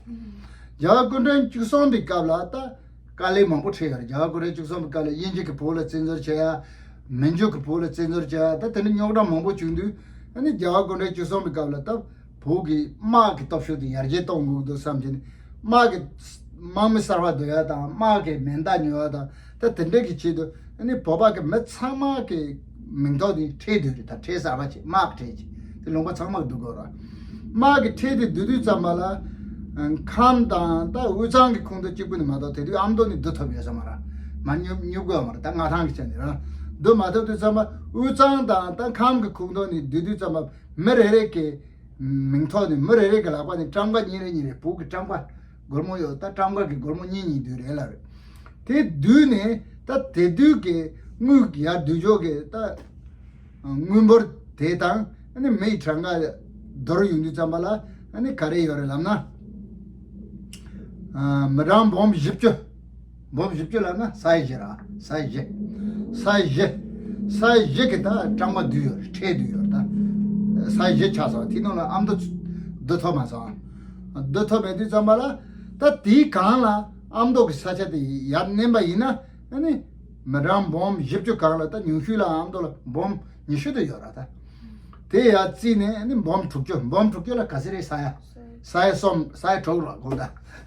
རྒྱལ་བ་སྐུ་ཕྲེང་བཅུ་གསུམ་པའི་སྐབས་ལ་ད་དཀའ་ལས་མང་པོ་འཕྲད་ཡོད་རེད། རྒྱལ་བ་སྐུ་ཕྲེང་བཅུ་གསུམ་པའི་སྐབས་ལ་དབྱིན་ཇི་གིས་བོད་ལ་བཙན་འཛུལ་བྱེད་ཡ། མན་ཇུ་གིས་བོད་ལ་བཙན་འཛུལ་བྱེད་ཡ། ད་དེ་འདྲ་རྙོག་དྲ་མང་པོ་བྱུང་དུས། ཨ་ནི་རྒྱལ་བ་སྐུ་ཕྲེང་བཅུ་གསུམ་པའི་སྐབས་ལ་ད་བོད་ཀྱི་དམག་གི་སྟོབས་ཤུགས་དེ་ཡར་རྒྱས་གཏོང་དགོས་འདུག་བསམ་གྱིན། དམག་གི་དམག་མི་གསར་པ་བསྡུ་ཡ་དང་། དམག་གི་མེ་མདའ་ཉོ་ཡ་དང་། ད་དེ་འདྲ་གི་ཆེད་དུ་ཨ་ནི་བོད་པ་གི་མི་ཚང་མ་གི་མིང་ཐོ་དེ་ཁྲལ་བསྡུ་རེད། ད་ཁྲལ་གསར་པ་བྱས། དམག་གི་ཁྲལ་བྱས། དེ་ལུང་པ་ཚང་མ་གི་བསྡུ་དགོས་ར། དམག་གི་ཁྲལ་དེ་བསྡུ་དུས་ཙམ་པ་ལ། ཨ། ཁམས་དང་ད་དབུས་གཙང་གི་ཁོངས་གཏོགས་གཅིག་པུ་ནི་མ་གཏོགས་དེ་དུས་ཨ་མདོ་ནི་བསྡུ་ཐུབ་ཡོད་ས་མ་རེད། མ་སྨྱུག་སྨྱུག་དགོས་མ་རེད། ད་མངའ་ཐང་གི་ཆ་ནས་ར་བསྡུ་མ་ཐུབ་དུས་ཙམ་པ། དབུས་གཙང་དང་ད་ཁམས་ཀྱི་ཁོངས་གཏོགས་ནི་བསྡུ་དུས་ཙམ་པ། མི་རེ་རེ་གི་མིང་ཐོ་ནི་མི་རེ་རེ་གི་ལག་པ་ནས་ཊམ་ཀ་གཉིས་རེ་གཉིས་རེ། བོད་ཀྱི་ཊམ་ཀ་སྒོར་མོ་ཡོད། ད་ཊམ་ཀ་གི་སྒོར་མོ་གཉིས་གཉིས་བསྡུས་རེད་ལབ་རེད། དེ་བསྡུས་ནས་ད་དེ་དུས་ཀྱི་དངུལ་ཡར་བསྡུ་ཕྱོགས་ཀྱི་ད་དངུལ་འབོར་དེ་དང་། ཨ་ནི་མི་ཡི་གྲངས་ཀ་བསྡུར་ཡོང་དུས་ཙམ་པ་ལ། ཨ་ནི་ག་རེ་ཡོད་རེད་ལབ་ན། ཨ། མི་གྲངས་འབུམ་བཞི་བཅུ། འབུམ་བཞི་བཅུ་ལབ་ན་ས་ཡ་བཞི་ར། ས་ཡ་བཞི། ས་ཡ་བཞི། ས་ཡ་བཞི་གི་ད་ཊམ་ཀ་བསྡུས་ཡོད་རེད། ཁྲལ་བསྡུས་ཡོད་རེད། ད་ས་ཡ་བཞི་ཆགས་སོང་། དེའི་ནང་ལ་ཨ་མདོ་བསྡུ་ཐུབ་མ་སོང་། བསྡུ་ཐུབ་མེད་དུས་ཙམ་པ་ལ། ད་དེའི་སྒང་ལ་ཨ་མདོ་གི་ས་ཆ་དེ་ཡར་མནན་པ་ཡིན་ན། ཨ་ནི་མི་གྲངས་འབུམ་བཞི་བཅུ་སྒང་ལ་ད་ཉུང་ཤོས་ལ་ཨ་མདོ་ལ་འབུམ་ཉི་ཤུ་དེ་ཡོད་ར། ད་དེ་ཡར་བརྩིས་ནས། ཨ་ནི་འབུམ་དྲུག་ཅུ། འབུམ་དྲུག་ཅུ་ལ་ག་ཚོད་རེད། ས་ཡ། ས་ཡ་གསུམ། ས་ཡ་དྲུག་ལ་གོ་ད།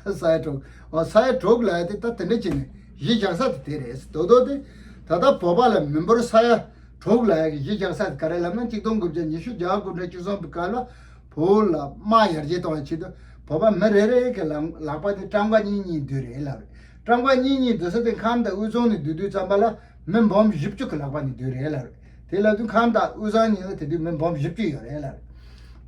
ས་ཡ་དྲུག། འོ། ས་ཡ་དྲུག་ལབ་ཡ་དེ་ད་དེ་འདྲ་བྱས་ནས་གཞི་བཞག་ས་དེ་དེ་རེད། དོ་དོ་དེ་ད་ལྟ་བོད་པ་ལ་མི་འབོར་ས་ཡ་དྲུག་ལབ་ཡ་གི་གཞི་བཞག་ས་དེ་ག་རེ་ལབ་ན། གཅིག་སྟོང་དགུ་བརྒྱ་ཉི་ཤུ། རྒྱལ་བ་སྐུ་ཕྲེང་བཅུ་གསུམ་པའི་སྐབས་ལ་བོད་ལ་དམག་ཡར་རྒྱས་གཏོང་བའི་ཆེད་དུ་བོད་པ་མི་རེ་རེ་གི་ལག་ལག་པ་ནས་ཊམ་ཀ་གཉིས་གཉིས་བསྡུས་རེད་ལབ་རེད། ཊམ་ཀ་གཉིས་གཉིས་བསྡུ་ས་དེ་ཁམས་དང་དབུས་གཙང་ནས་བསྡུ་དུས་ཙམ་པ་ལ་མི་འབུམ་བཞི་བཅུ་གི་ལག་པ་ནས་བསྡུས་རེད་ལབ་རེད། དེ་ལབ་དུས་ཁམས་དང་དབུས་གཙང་གཉིས་ལ་དེ་དུས་མི་འབུམ་བཞི་བཅུ་ཡོད་རེད་ལབ་རེད།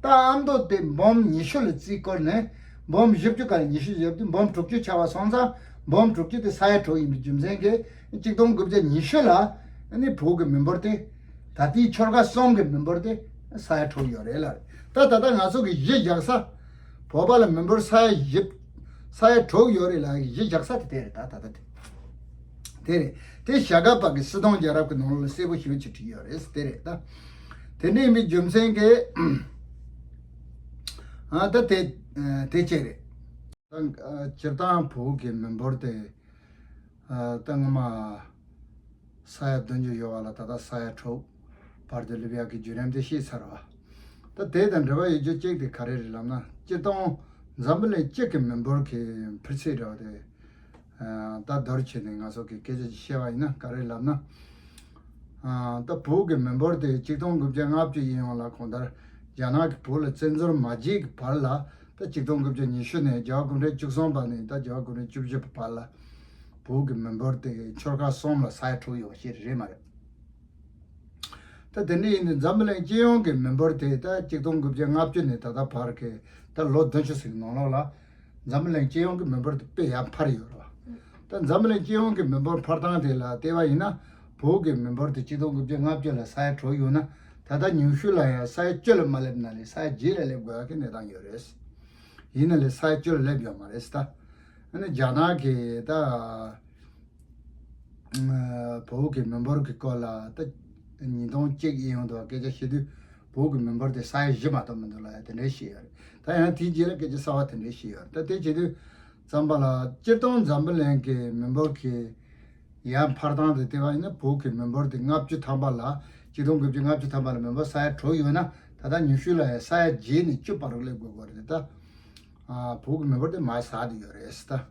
ད་ཨ་མདོ་དེ་འབུམ་ཉི་ཤུ་ལ་རྩིས་བསྐོར་ནས། འབུམ་བཞི་བཅུ་ཀ་ལ་ཉི་ཤུ་བརྒྱབ་དུས་འབུམ་དྲུག་ཅུ་ཆགས་པ་སོང་ཙང་། འབུམ་དྲུག་ཅུ་དེ་ས་ཡ་དྲུག་ཡིན་པའི་རྒྱུ་མཚན་གྱིས། གཅིག་སྟོང་དགུ་བརྒྱ་ཉི་ཤུ་ལ་ཨ་ནི་བོད་ཀྱི་མི་འབོར་དེ། ད་ལྟའི་ཆོལ་ཁ་གསུམ་གྱི་མི་འབོར་དེ་ས་ཡ་དྲུག་ཡོད་རེད་ལབ་རེད། ད་ད་ལྟ་ང་ཚོ་གི་གཞི་བཞག་ས། བོད་པ་ལ་མི་འབོར་ས་ཡ་བཞི། ས་ཡ་དྲུག་ཡོད་རེད་ལབ་ཡ་གི་གཞི་བཞག་ས་དེ་དེ་རེད། ད་ད་ལྟ་དེ། དེ་རེད། དེ་ཞྭ་སྒབ་པ་གི་སྲིད་དོན་རྒྱལ་རབས་ཀྱི་ནང་ལ་གསལ་པོ་ཞེ་པོ་ཅིག་བྲིས་ཡོད་རེད། དེ་རེད། ད་དེ་འདྲ་ཡིན་པའི་རྒྱུ་མཚན་གྱིས། ཨ། ད་དེ་དེ་བྱས་རེད། ད་སྤྱིར་བཏང་བོད་ཀྱི་མི་འབོར་དེ། ཨ། ད་སྔོན་མ་ས་ཡ་བདུན་ཅུ་ཡོད་པ་ལ་ད་ལྟ་ས་ཡ་དྲུག་བར་དུ་སླེབས་ཡག་གི་བརྒྱུད་རིམ་དེ་ཤེས་ཚར་བ། ད་དེ་དང་འབྲེལ་བ་ཡོད་རྒྱུ་གཅིག་དེ་ག་རེ་རེད་ལབ་ན། སྤྱིར་བཏང་འཛམ་བུ་གླིང་སྤྱི་གི་མི་འབོར་གྱི་འཕར་ཚད་འདྲ་བ་དེ། ཨ། ད་བསྡུར་བྱས་ནས་ང་ཚོ་གི་སྐད་ཆ་ཅིག་བཤད་པ་ཡིན་ན་ག་རེ་ལབ་ན། ཨ། ད་བོད་ཀྱི་མི་འབོར་དེ་གཅིག་སྟོང་དགུ་བརྒྱ་ལྔ་བཅུ་ཡིན་ཡོང་ལ། གང་ལྟར་རྒྱ་ནག་གིས་བོད་ལ་བཙན་འཛུལ་མ་བྱས་ཀྱི་བར་ལ། ད་གཅིག་སྟོང་དགུ་བརྒྱ་ཉི་ཤུ་ནས་རྒྱལ་བ་སྐུ་ཕྲེང་བཅུ་གསུམ་པ་ནས་ད་རྒྱལ་བ་སྐུ་ཕྲེང་བཅུ་བཞི་པ་བར་ལ་བོད་ཀྱི་མི་འབོར་དེ་ཆོལ་ཁ་གསུམ་ལ་ས་ཡ་དྲུག་ཡོད་པ་ཞིག་རེད་མ་རེད། ད་དེ་འདྲ་ཡིན་དུས་འཛམ་བུ་གླིང་སྤྱི་ཡོངས་ཀྱི་མི་འབོར་དེ་ད་གཅིག་སྟོང་དགུ་བརྒྱ་ལྔ་བཅུ་ནས་ད་ལྟ་བར་གྱི་ད་ལོ་བདུན་ཅུ་ཟིག་ནང་ལོགས་ལ། འཛམ་བུ་གླིང་སྤྱི་ཡོངས་ཀྱི་མི་འབོར་དེ་དཔེ་ཡར་འཕར་ཡོད་རེད་བ། ད་འཛམ་བུ་གླིང་སྤྱི་ཡོངས་ཀྱི་མི་འབོར་འཕར་སྟངས་དེ་ལ་བལྟས་པ་ཡིན་ན། བོད་ཀྱི་མི་འབོར་དེ་གཅིག་སྟོང་དགུ་བརྒྱ་ལྔ་བཅུ་ལ་ས་ཡ་དྲུག་ཡོད་ན། ད་ལྟ་ཉུང་ཤོས་ལ་ཡང་ས་ཡ་བཅུ་ལ་མ་སླེབས་ན་ལས་ས་ཡ་བརྒྱད་ལ་སླེབས་དགོས་ཡག་གི་གནས་སྟངས་ཡོད་རེད། ཡིན་ན་ལས་ས་ཡ་བཅུ་ལ་སླེབས་ཡོད་མ་རེད་ད། ཨ་ནི་རྒྱ་ནག་གིས་ད། ཨ། བོད་ཀྱི་མི་འབོར་གྱི་སྐོར་ལ་ད་ཉིས་སྟོང་གཅིག་ཡིན་ཡོང་དུ་སྐད་ཆ་བཤད་དུས། བོད་ཀྱི་མི་འབོར་དེ་ས་ཡ་བཞི་མ་གཏོགས་མི་འདུག་ལབ་ཡ་དེ་འདྲ་བཤད་ཡོད་རེད། ད་ཡང་དེའི་རྗེས་ལ་སྐད་ཆ་གསར་པ་དེ་འདྲ་བཤད་ཡོད་རེད། ད་དེ་བྱེད་དུས་ཙམ་པ་ལ། སྤྱིར་བཏང་འཛམ་བུ་གླིང་གི་མི་འབོར་གྱི་ཡར་འཕར་སྟངས་དེ་བལྟས་པ་ཡིན་ན། བོད་ཀྱི་མི་འབོར་དེ་ལྔ་བཅུ་ཐམ་པ་ལ། གཅིག་སྟོང་དགུ་བརྒྱ་ལྔ་བཅུ་ཐམ་པ་ལ་མི་འབོར་ས་ཡ་དྲུག་ཡོད་ན། ད་ལྟ་ཉུང་ཤོས་ལ་ཡང་ས་ཡ་བརྒྱད་ནས་བཅུ་བར་དུ་སླེབས་དགོས་ཀྱི་རེད་ད། ཨ། བོད་ཀྱི་མི་འབོར་དེ་མར་ཟག་བསྡད་ཡོད་རེད་ད།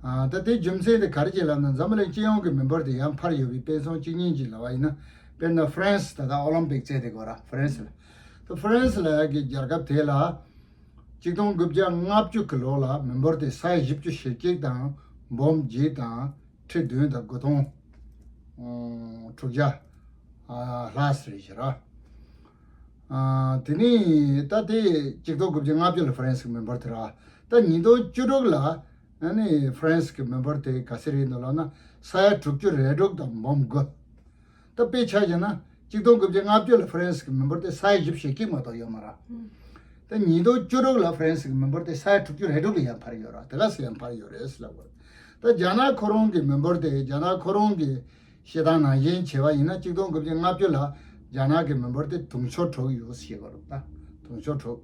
ཨ། ད་དེའི་རྒྱུ་མཚན་དེ་ག་རེ་བྱས་ལབ་ན། འཛམ་བུ་གླིང་སྤྱི་ཡོངས་ཀྱི་མི་འབོར་དེ་ཡར་འཕར་ཡོད་པའི་དཔེ་མཚོན་གཅིག་གཉིས་ཅིག་ལབ་པ་ཡིན་ན། དཔེར་ན་ཧྥ་རན་སི། ད་ལྟ་ཨོ་ལིམ་པིག་རྩེད་དེ་གོ་ར། ཧྥ་རན་སི་ལ། ད་ཧྥ་རན་སི་ལ་གི་རྒྱལ་ཁབ་དེ་ལ་གཅིག་སྟོང་དགུ་བརྒྱ་ལྔ་བཅུ་གི་ལོ་ལ་མི་འབོར་དེ་ས་ཡ་བཞི་བཅུ་ཞེ་གཅིག་དང་། འབུམ་བརྒྱད་དང་ཁྲི་བདུན་དང་དགུ་སྟོང་དྲུག་བརྒྱ་ལྷག་ཙམ་རེད་ཤག་ར། ཨ། དེ་ནས་ད་དེ་གཅིག་སྟོང་དགུ་བརྒྱ་ལྔ་བཅུ་ལ་ཧྥ་རན་སི་གི་མི་འབོར་དེ་ར། ད་ཉིས་སྟོང་བཅུ་དྲུག་ལ་ཨ་ནི་ཧྥ་རན་སི་གི་མི་འབོར་དེ་ག་ཚོད་རེད་འདུག་ལབ་ན། ས་ཡ་དྲུག་ཅུ་རེ་དྲུག་དང་འབུམ་དགུ། ད་དཔེ་ཆ་བཞག་ན་གཅིག་སྟོང་དགུ་བརྒྱ་ལྔ་བཅུ་ལ་ཧྥ་རན་སི་གི་མི་འབོར་དེ་ས་ཡ་བཞི་བཅུ་ཞེ་གཅིག་མ་གཏོགས་ཡོད་མ་རེད། ད་ཉིས་སྟོང་བཅུ་དྲུག་ལ་ཧྥ་རན་སི་གི་མི་འབོར་དེ་ས་ཡ་དྲུག་ཅུ་རེ་དྲུག་ལ་ཡར་འཕར་ཡོད་རེད། དེ་ག་ས་ཡར་འཕར་ཡོད་རེད་ལབ་དགོས་རེད། ད་རྒྱ་ནག་ཁོ་རང་གི་མི་འབོར་དེ་རྒྱ་ནག་ཁོ་རང་གི་བཤད་སྟངས་ནང་བཞིན་བྱས་པ་ཡིན་ན་གཅིག་སྟོང་དགུ་བརྒྱ་ལྔ་བཅུ་ལ་རྒྱ་ནག་གི་མི་འབོར་དེ་དུང་ཕྱུར་དྲུག་ཡོད་ཟེར་གྱི་རེད། ད་དུང་ཕྱུར་དྲུག་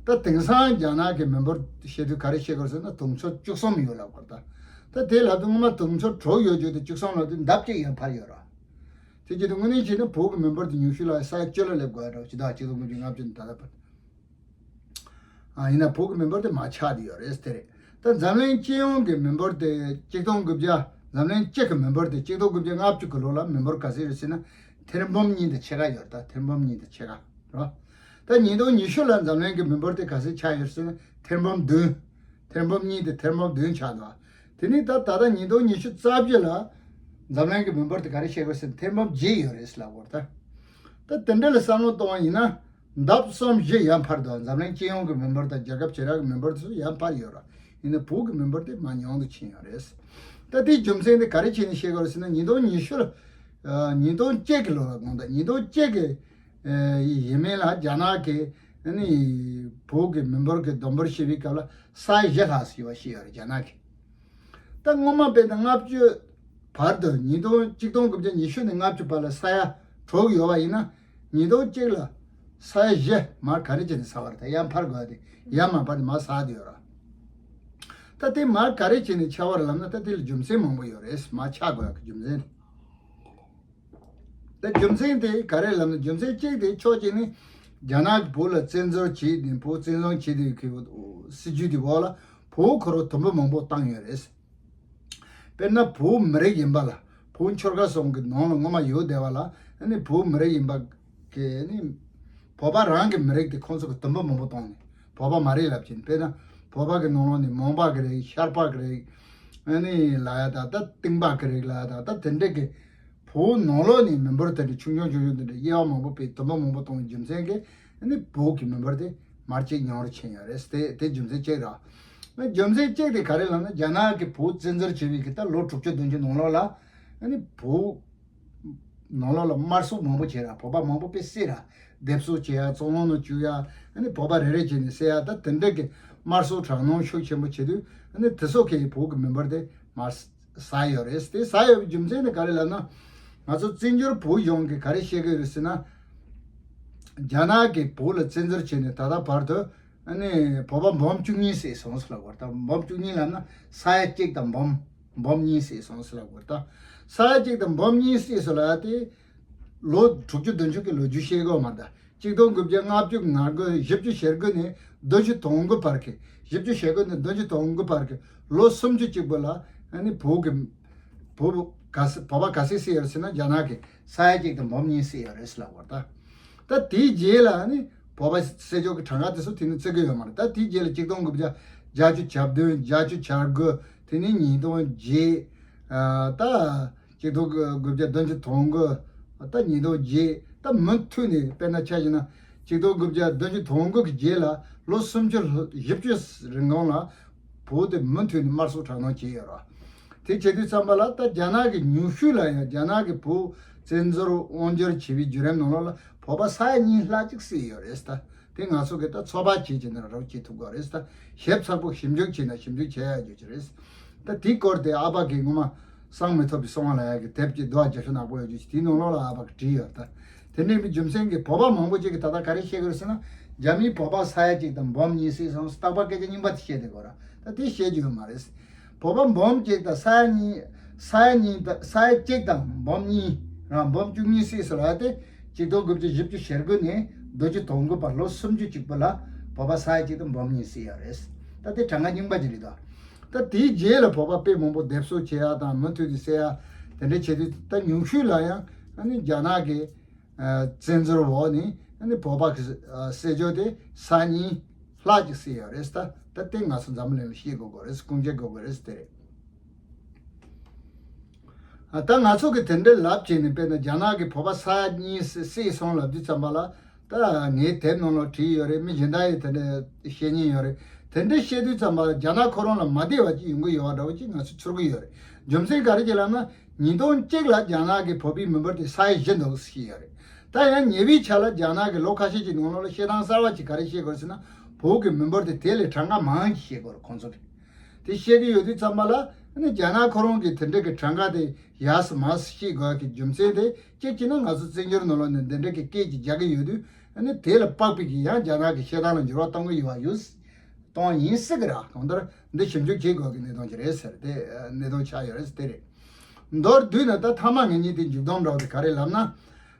ད་དེང་སང་རྒྱ་ནག་གི་མི་འབོར་བཤད་དུས་ག་རེ་བཤད་དགོས་ཟེར་ན་དུང་ཕྱུར་བཅུ་གསུམ་ཡོད་ལབ་དགོས་རེད། ད་ད་དེ་ལབ་དུས་སྔོན་མ་དུང་ཕྱུར་དྲུག་ཡོད་རྒྱུ་དེ་བཅུ་གསུམ་ལབ་དུས་ལྡབ་གཅིག་ཡར་འཕར་ཡོད་རེད། དེ་བྱེད་དུས་དངོས་གནས་བྱས་ན་བོད་ཀྱི་མི་འབོར་དེ་ཉུང་ཤོས་ལ་ས་ཡ་བཅུ་ལ་སླེབས་དགོས་ཡ་འདྲ་བོ་ཅིག་ད་གཅིག་སྟོང་དགུ་བརྒྱ་ལྔ་བཅུ་ནས་ད་ལྟ་བར། ཨ་ཡིན་ན་བོད་ཀྱི་མི་འབོར་དེ་མར་ཆག་བསྡད་ཡོད་རེད་དེ་རེད། ད་འཛམ་གླིང་སྤྱི་ཡོངས་ཀྱི་མི་འབོར་དེ་གཅིག་སྟོང་དགུ་བརྒྱ། འཛམ་གླིང་སྤྱི་གི་མི་འབོར་དེ་གཅིག་སྟོང་དགུ་བརྒྱ་ལྔ་བཅུ་གི་ལོ་ལ་མི་འབོར་ག་ཚོད་རེད་ཟེར་ན་ཐེར་འབུམ་གཉིས་དང་ཕྱེད་ཀ་ཡོད་རེད། ད་ཐེར་འབུམ་གཉིས་དང་ཕྱེད་ཀ་རེད། ད་ཉིས་སྟོང་ཉི་ཤུ་ལ་འཛམ་གླིང་གི་མི་འབོར་དེ་ག་ཚོད་ཆག་ཡོད་ཟེར་ན་ཐེར་འབུམ་བདུན། ཐེར་འབུམ་གཉིས་དང་ཐེར་འབུམ་བདུན་ཆག་འདུག་དེ་ནས་ད་ད་ལྟ་ཉིས་སྟོང་ཉི་ཤུ་རྩ་བཞི་ལ་འཛམ་གླིང་གི་མི་འབོར་དེ་ག་རེ་བཤད་དགོས་ཟེར་ན་ཐེར་འབུམ་བརྒྱད་ཡོད་རེད་ལབ་དགོས་རེད་ད། ད་དེ་འདྲ་ལ་བསམ་བློ་གཏོང་བ་ཡིན་ན། ལྡབ་གསུམ་བཞི་ཡར་འཕར་འདུག་འཛམ་གླིང་སྤྱི་ཡོངས་ཀྱི་མི་འབོར་དང་རྒྱལ་ཁབ་བྱེ་བྲག་གི་མི་འབོར་དེ་ཚོ་ཡར་འཕར་ཡོད་རེད། ཡིན་ནའི་བོད་ཀྱི་མི་འབོར་དེ་མར་ཉུང་དུ་ཕྱིན་ཡོད་རེད། ད་དེའི་རྒྱུ་མཚན་དེ་ག་རེ་བྱས་ནས་བཤད་དགོས་རེད་ཟེར་ན་ཉིས་སྟོང་ཉི་ཤུ་ལ། ཨ་ཉིས་སྟོང་གཅིག་གི་ལོ་ལ་དགོངས་དག་ཉིས་སྟོང་གཅིག་གི་ཨ་ཡིན་མིན་ལ་རྒྱ་ནག་གི་ཨ་ནི་བོད་ཀྱི་མི་འབོར་གྱི་བསྡོམས་འབོར་བྱས་པའི་སྐབས་ལ་ས་ཡ་བཞི་ལྷག་ཙམ་ཡོད་པ་ཞིག་ཡོད་རེད་རྒྱ་ནག་གི། ད་སྔོན་མ་དཔེར་ན་ལྔ་བཅུ་བར་དུ་ཉིས་སྟོང་གཅིག་སྟོང་དགུ་བརྒྱ་ཉི་ཤུ་ནས་ལྔ་བཅུ་བར་ལ་ས་ཡ་དྲུག་ཡོད་པ་ཡིན་ན། ཉིས་སྟོང་གཅིག་ལ་ས་ཡ་བཞི་མར་ག་རེ་བྱས་ནས་ཟག་པ་རེད། ད་ཡར་འཕར་དགོས་ཏེ་ཡར་མ་འཕར་ཏེ་མར་ཟག་བསྡད་ཡོད་རེད། ད་དེ་མར་ག་རེ་བྱས་ནས་ཆག་པ་རེད་ལབ་ན་ད་དེ་ལ་རྒྱུ་མཚན་མང་པོ་ཡོད་རེད། མར་ཆག་དགོས་ཡག་གི་རྒྱུ་མཚན། ད་རྒྱུ་མཚན་དེ་ག་རེ་ལབ་ན་རྒྱུ་མཚན་གཅིག་དེ་ཕྱོགས་གཅིག་ནས་རྒྱ་ནག་གིས་བོད་ལ་བཙན་འཛུལ་བྱས་ནས་བོད་བཙན་བཟུང་བྱས་དུས་ཀྱི་སྲིད་ཇུས་དེ་འོག་ལ་བོད་ཁོ་རང་དུམ་བུ་མང་པོ་བཏང་ཡོད་རེད། དཔེར་ན་བོད་མི་རིགས་ཡིན་པ་ལ་བོད་ཆོལ་ཁ་གསུམ་གྱི་ནང་ལ་སྔོན་མ་ཡོད་བསྡད་པ་ལ་ཨ་ནི་བོད་མི་རིགས་ཡིན་པ་གི་ཨ་ནི་བོད་པ་རང་གི་མི་རིགས་དེ་ཁོང་ཚོ་གི་དུམ་བུ་མང་པོ་བཏང་ནས་བོད་པ་མ་རེད་ལབ་ཀྱིན། དཔེར་ན་བོད་པ་གི་ནང་ལོགས་ནས་མོན་པ་གི་རིགས། ཤར་པ་གི་རིགས། ཨ་ནི་ལ་ཡ་དང་ད་ཏིང་པ་གི་རིགས་ལ་ཡ་དང་ད་དེ་འདྲ་གི་བོད་ནང་ལོགས་ནས་མི་འབོར་དེ་འདྲ་ཆུང་ཆུང་ཆུང་ཆུང་དེ་འདྲ་དབྱེ་བ་མང་པོ་སྤེལ་དུམ་བུ་མང་པོ་གཏོང་བའི་རྒྱུ་མཚན་གྱིས་ཨ་ནི་བོད་ཀྱི་མི་འབོར་དེ་མར་ཅིག་ཉུང་རུ་ཕྱིན་ཡོད་རེད། དེ་དེ་རྒྱུ་མཚན་གཅིག་རེད། རྒྱུ་མཚན་གཅིག་དེ་ག་རེ་ལབ་ན་རྒྱ་ནག་གིས་བོད་བཙན་འཛུལ་བྱས་པའི་གི་ད་ལོ་དྲུག་ཅུ་བདུན་ཅུ་ནང་ལོགས་ལ་ཨ་ནི་བོད་ནང་ལོགས་ལ་དམར་གསོད་མང་པོ་བྱས་ར། བོད་པ་མང་པོ་དཔེ་བསད་ར། སྡེབ་གསོད་བྱེད་ཡ། བཙོན་ལོགས་ནང་བཅུག་ཡ། ཨ་ནི་བོད་པ་རེ་རེ་བྱས་ནས་བསད་ཡ། ད་དེ་འདྲ་གི་དམར་གསོད་དྲག་གནོན་ཤུགས་ཆེན་པོ་བྱེད་དུས་ཨ་ནི་དེ་ཚོ་གིས་བོད་ཀྱི་མི་འབོར་དེ་མར་ཟ་ཡོད་རེད། དེ་ཟ་ཡོད་པའི་རྒྱུ་མཚན་ནི་ག་རེ་ལབ་ན། ང་ཚོ་བཙན་བྱོལ་བོད་གཞུང་གིས་ག་རེ་བཤད་ཀྱི་ཡོད་རེད་ཟེར་ན། རྒྱ་ནག་གིས་བོད་ལ་བཙན་འཛུལ་བྱས་ནས་ད་ལྟ་བར་དུ་ཨ་ནི་བོད་པ་འབུམ་བཅུ་གཉིས་བསད་སོང་ཟེར་ལབ་དགོས་རེད། ད་འབུམ་བཅུ་གཉིས་ལབ་ན་ས་ཡ་གཅིག་དང་འབུམ་འབུམ་གཉིས་བསད་སོང་ཟེར་ལབ་དགོས་རེད། ད་ས་ཡ་གཅིག་དང་འབུམ་གཉིས་བསད་སོང་ལབ་དེ་ལོ་དྲུག་ཅུ་བདུན་ཅུ་གི་ལོ་རྒྱུས་བཤད་དགོས་མ་རེད། ད་གཅིག་སྟོང་དགུ་བརྒྱ་ལྔ་བཅུ་ང་དགུ། བཞི་བཅུ་ཞེ་དགུ་ནས་བདུན་ཅུ་དོན་དགུ་བར་གྱི། བཞི་བཅུ་ཞེ་དགུ་ནས་བདུན་ཅུ་དོན་དགུ་བར་གྱི་ལོ་སུམ་ཅུ་གཅིག་པོ་ལ་ཨ་ནི་བོད་ཀྱི་བོད་ག་ས་བོད་པ་ག་ཚད་བསད་ཡོད་ཟེར་ན་རྒྱ་ནག་གིས་ས་ཡ་གཅིག་དང་འབུམ་གཉིས་བསད་ཡོད་རེད་ཟེར་ལབ་པ་རེད། ད་ད་དེའི་རྗེས་ལ་ཨ་ནི་བོད་པ་བསད་ཆོག་གི་གྲངས་ཀ་དེ་ཚོ་དེ་ནི་བརྩི་གི་ཡོད་མ་རེད། ད་དེའི་རྗེས་ལ་གཅིག་སྟོང་དགུ་བརྒྱ་བརྒྱད་ཅུ་གྱ་བདུན། བརྒྱད་ཅུ་གྱ་དགུ། དེ་ནས་ཉིས་སྟོང་བརྒྱད། ཨ་ད་གཅིག་སྟོང་དགུ་བརྒྱ་བདུན་ཅུ་དོན་དགུ། ད་ཉིས་སྟོང་བརྒྱད། ད་མུ་མཐུད་ནས་དཔེར་ན་ཆ་བཞག་ན་གཅིག་སྟོང་དགུ་བརྒྱ་བདུན་ཅུ་དོན་དགུ་གི་རྗེས་ལ་ལོ་སུམ་ཅུ་བཞི་བཅུ་རིང་གོང་ལ་བོད་དེ་མུ་མཐུད་ནས་དམར་གསོད་དྲག་གནོན་བྱས་ཡོད་རེད། དེ་བྱེད་དུས་ཙམ་པ་ལ་ད་རྒྱ་ནག་གི་ཉུང་ཤོས་ལ་ཡང་རྒྱ་ནག་གི་བོད་བཙན་འཛུལ་དབང་སྒྱུར་བྱེད་པའི་བརྒྱུད་རིམ་ནང་ལོགས་ལ་བོད་པ་ས་ཡ་གཉིས་ལྷག་ཅིག་བསད་ཡོད་རེད། ད་དེ་ང་ཚོ་གི་ད་ཚོད་དཔག་བྱེད་བྱེད་ན་རོགས་བྱེད་ཐུབ་དགོས་རེད། ད་ཞིབ་ཚགས་པོ་ཞིབ་འཇུག་བྱེད་ན་ཞིབ་འཇུག་བྱེད་ཡ་རྒྱུ་ཅིག་རེད། ད་དེའི་སྐོར་དེ་ཨ་ཕ་གིས་ངོ་མ་གསང་མི་ཐུབ་པའི་གསང་བ་ལབ་ཡ་གི་དེབ་ཅིག་འདུག་ཨ། རྒྱ་ཤོ་ནག་པོ་ཡོད་རྒྱུ་ཅིག་དེའི་ནང་ལོགས་ལ་ཨ་ཕ་གིས་བྲིས་ཡོད། ད་དེ་འདྲ་ཡིན་པའི་རྒྱུ་མཚན་གྱིས་བོད་པ་མང་པོ་ཅིག་གིས་ད་ལྟ་ག་རེ་བཤད་ཀྱི་རེད་ཟེར་ན། རྒྱ་མིས་བོད་པ་ས་ཡ་གཅིག་དང་འབུམ་གཉིས་བསད་སོང་། རྟག་པར་སྐད་ཆ་རྙིང་པ་དེ་བཤད་བསྡད་ཡོད་ར། ད་དེ་བཤད་རྒྱུ་ཡོད་མ་རེད། བོད་པ་འབུམ་གཅིག་དང་ས་ཡ་གཉིས། ས་ཡ་གཉིས་དང་ས་ཡ་གཅིག་དང་འབུམ་གཉིས་རང་འབུམ་བཅུ་གཉིས་བསད་སོང་ལབ་ཡ་དེ་གཅིག་སྟོང་དགུ་བརྒྱ་བཞི་བཅུ་ཞེ་དགུ་ནས་བདུན་ཅུ་དོན་དགུ་བར་ལོ་སུམ་ཅུ་གཅིག་པོ་ལ་བོད་པ་ས་ཡ་གཅིག་དང་འབུམ་གཉིས་བསད་ཡོད་རེད། ད་དེ་གྲངས་ཀ་རྙིང་པ་ཅིག་རེད་དོ། ད་དེའི་རྗེས་ལ་བོད་པ་དཔེ་མང་པོ་སྡེབ་གསོད་བྱེད་ཡ་དང་མུ་མཐུད་དུ་བསད་ཡ་དེ་འདྲ་བྱེད་དུས་ད་ཉུང་ཤོས་ལ་ཡང་ཨ་ནི་རྒྱ་ནག་གི་ཨ་བཙན་འཛུལ་འོག་ནས་ཨ་ནི་བོད་པ་གི་ཨ་བསད་ཆོག་དེ་ས་ཡ་གཉིས་ལྷག་ཅིག་བསད་ཡོད་རེད། ད་ད་དེ་ང་ཚོ་འཛམ་བུ་གླིང་ལ་ཤེས་དགོས་དགོས་རེད། སྐུང་བྱེད་དགོས་དགོས་རེད། དེ་རེད། ཨ་ད་ང་ཚོ་གི་དེ་འདྲའི་ལབ་བྱས་ནས་དཔེར་ན་རྒྱ་ནག་གིས་བོད་པ་ས་ཡ་གཉིས་བསད་སོང་ལབ་དུས་ཙམ་པ་ལ། ད་ངའི་དེབ་ནང་ལ་བྲིས་ཡོད་རེད། མི་གཞན་དག་ཡིས་དེ་འདྲ་བཤད་མཁན་ཡོད་རེད། དེ་འདྲ་བཤད་དུས་ཙམ་པ་རྒྱ་ནག་ཁོ་རང་ལ་མ་བདེ་བ་ཅིག་ཡོང་གི་ཡོད་པ་འདྲ་བོ་ཅིག་ང་ཚོ་ཚོར་གི་ཡོད་རེད། རྒྱུ་མཚན་ག་རེ་ཅིག་ལབ་ན། ཉིས་སྟོང་གཅིག་ལ་རྒྱ་ནག་གི་བོད་པའི་མི་འབོར་དེ་ས་ཡ་བཞི་འདུག་ཞེས་ཡོད་རེད། ད་ཡང་ཉེ་བའི་ཆར་ལ་རྒྱ་ནག་གི་ལོ་ཁ་ཤས་ཀྱི་ནང་ལོགས་ལ་བཤད་སྟངས་གསར་བ་ཅིག་ག་རེ་བཤད་དགོས་ཟེར་ན། བོད་ཀྱི་མི་འབོར་དེ་དེ་ལས་གྲངས་ཀ་མང་ཞིག་བཤད་དགོས་རེད་ཁོང་ཚོ་གིས། དེ་བཤད་ཀྱི་ཡོད་དུས་ཙམ་པ་ལ་ནི་རྒྱ་ནག་ཁོ་རང་གི་དེ་འདྲ་གི་གྲངས་ཀ་དེ་ཡག་སུ་མང་སུ་བཤད་དགོས་ཀྱི་རྒྱུ་མཚན་དེ། གཅིག་བྱས་ན་ང་ཚོ་བཙན་བྱོལ་ནང་ལོགས་ནས་འདི་འདྲ་གི་སྐད་ཅིག་རྒྱག་གི་ཡོད་དུས་ནི་དེ་ལ་དཔག་པའི་གི་ཡང་རྒྱ་ནག་གི་བཤད་སྟངས་ལ་འགྱུར་བ་གཏོང་གི་ཡོད་པ་ཡོད། གཏོང་བ་ཡིན་སྲིད་ཀྱི་རེད། གང་ལྟར་འདི་ཞིབ་འཇུག་བྱེད་དགོས་ཀྱི་གནད་དོན་ཅིག་རེད་ཟེར་ཏེ་གནད་དོན་ཆགས་ཡོད་རེད་ཟེར་དེ་རེད། མདོར་བསྡུས་ན་ད་མཐའ་མ་ངེད་གཉིས་དེ་མཇུག་སྡོམ་འདྲ་བོ་དེ་ག་རེ་ལབ་ན།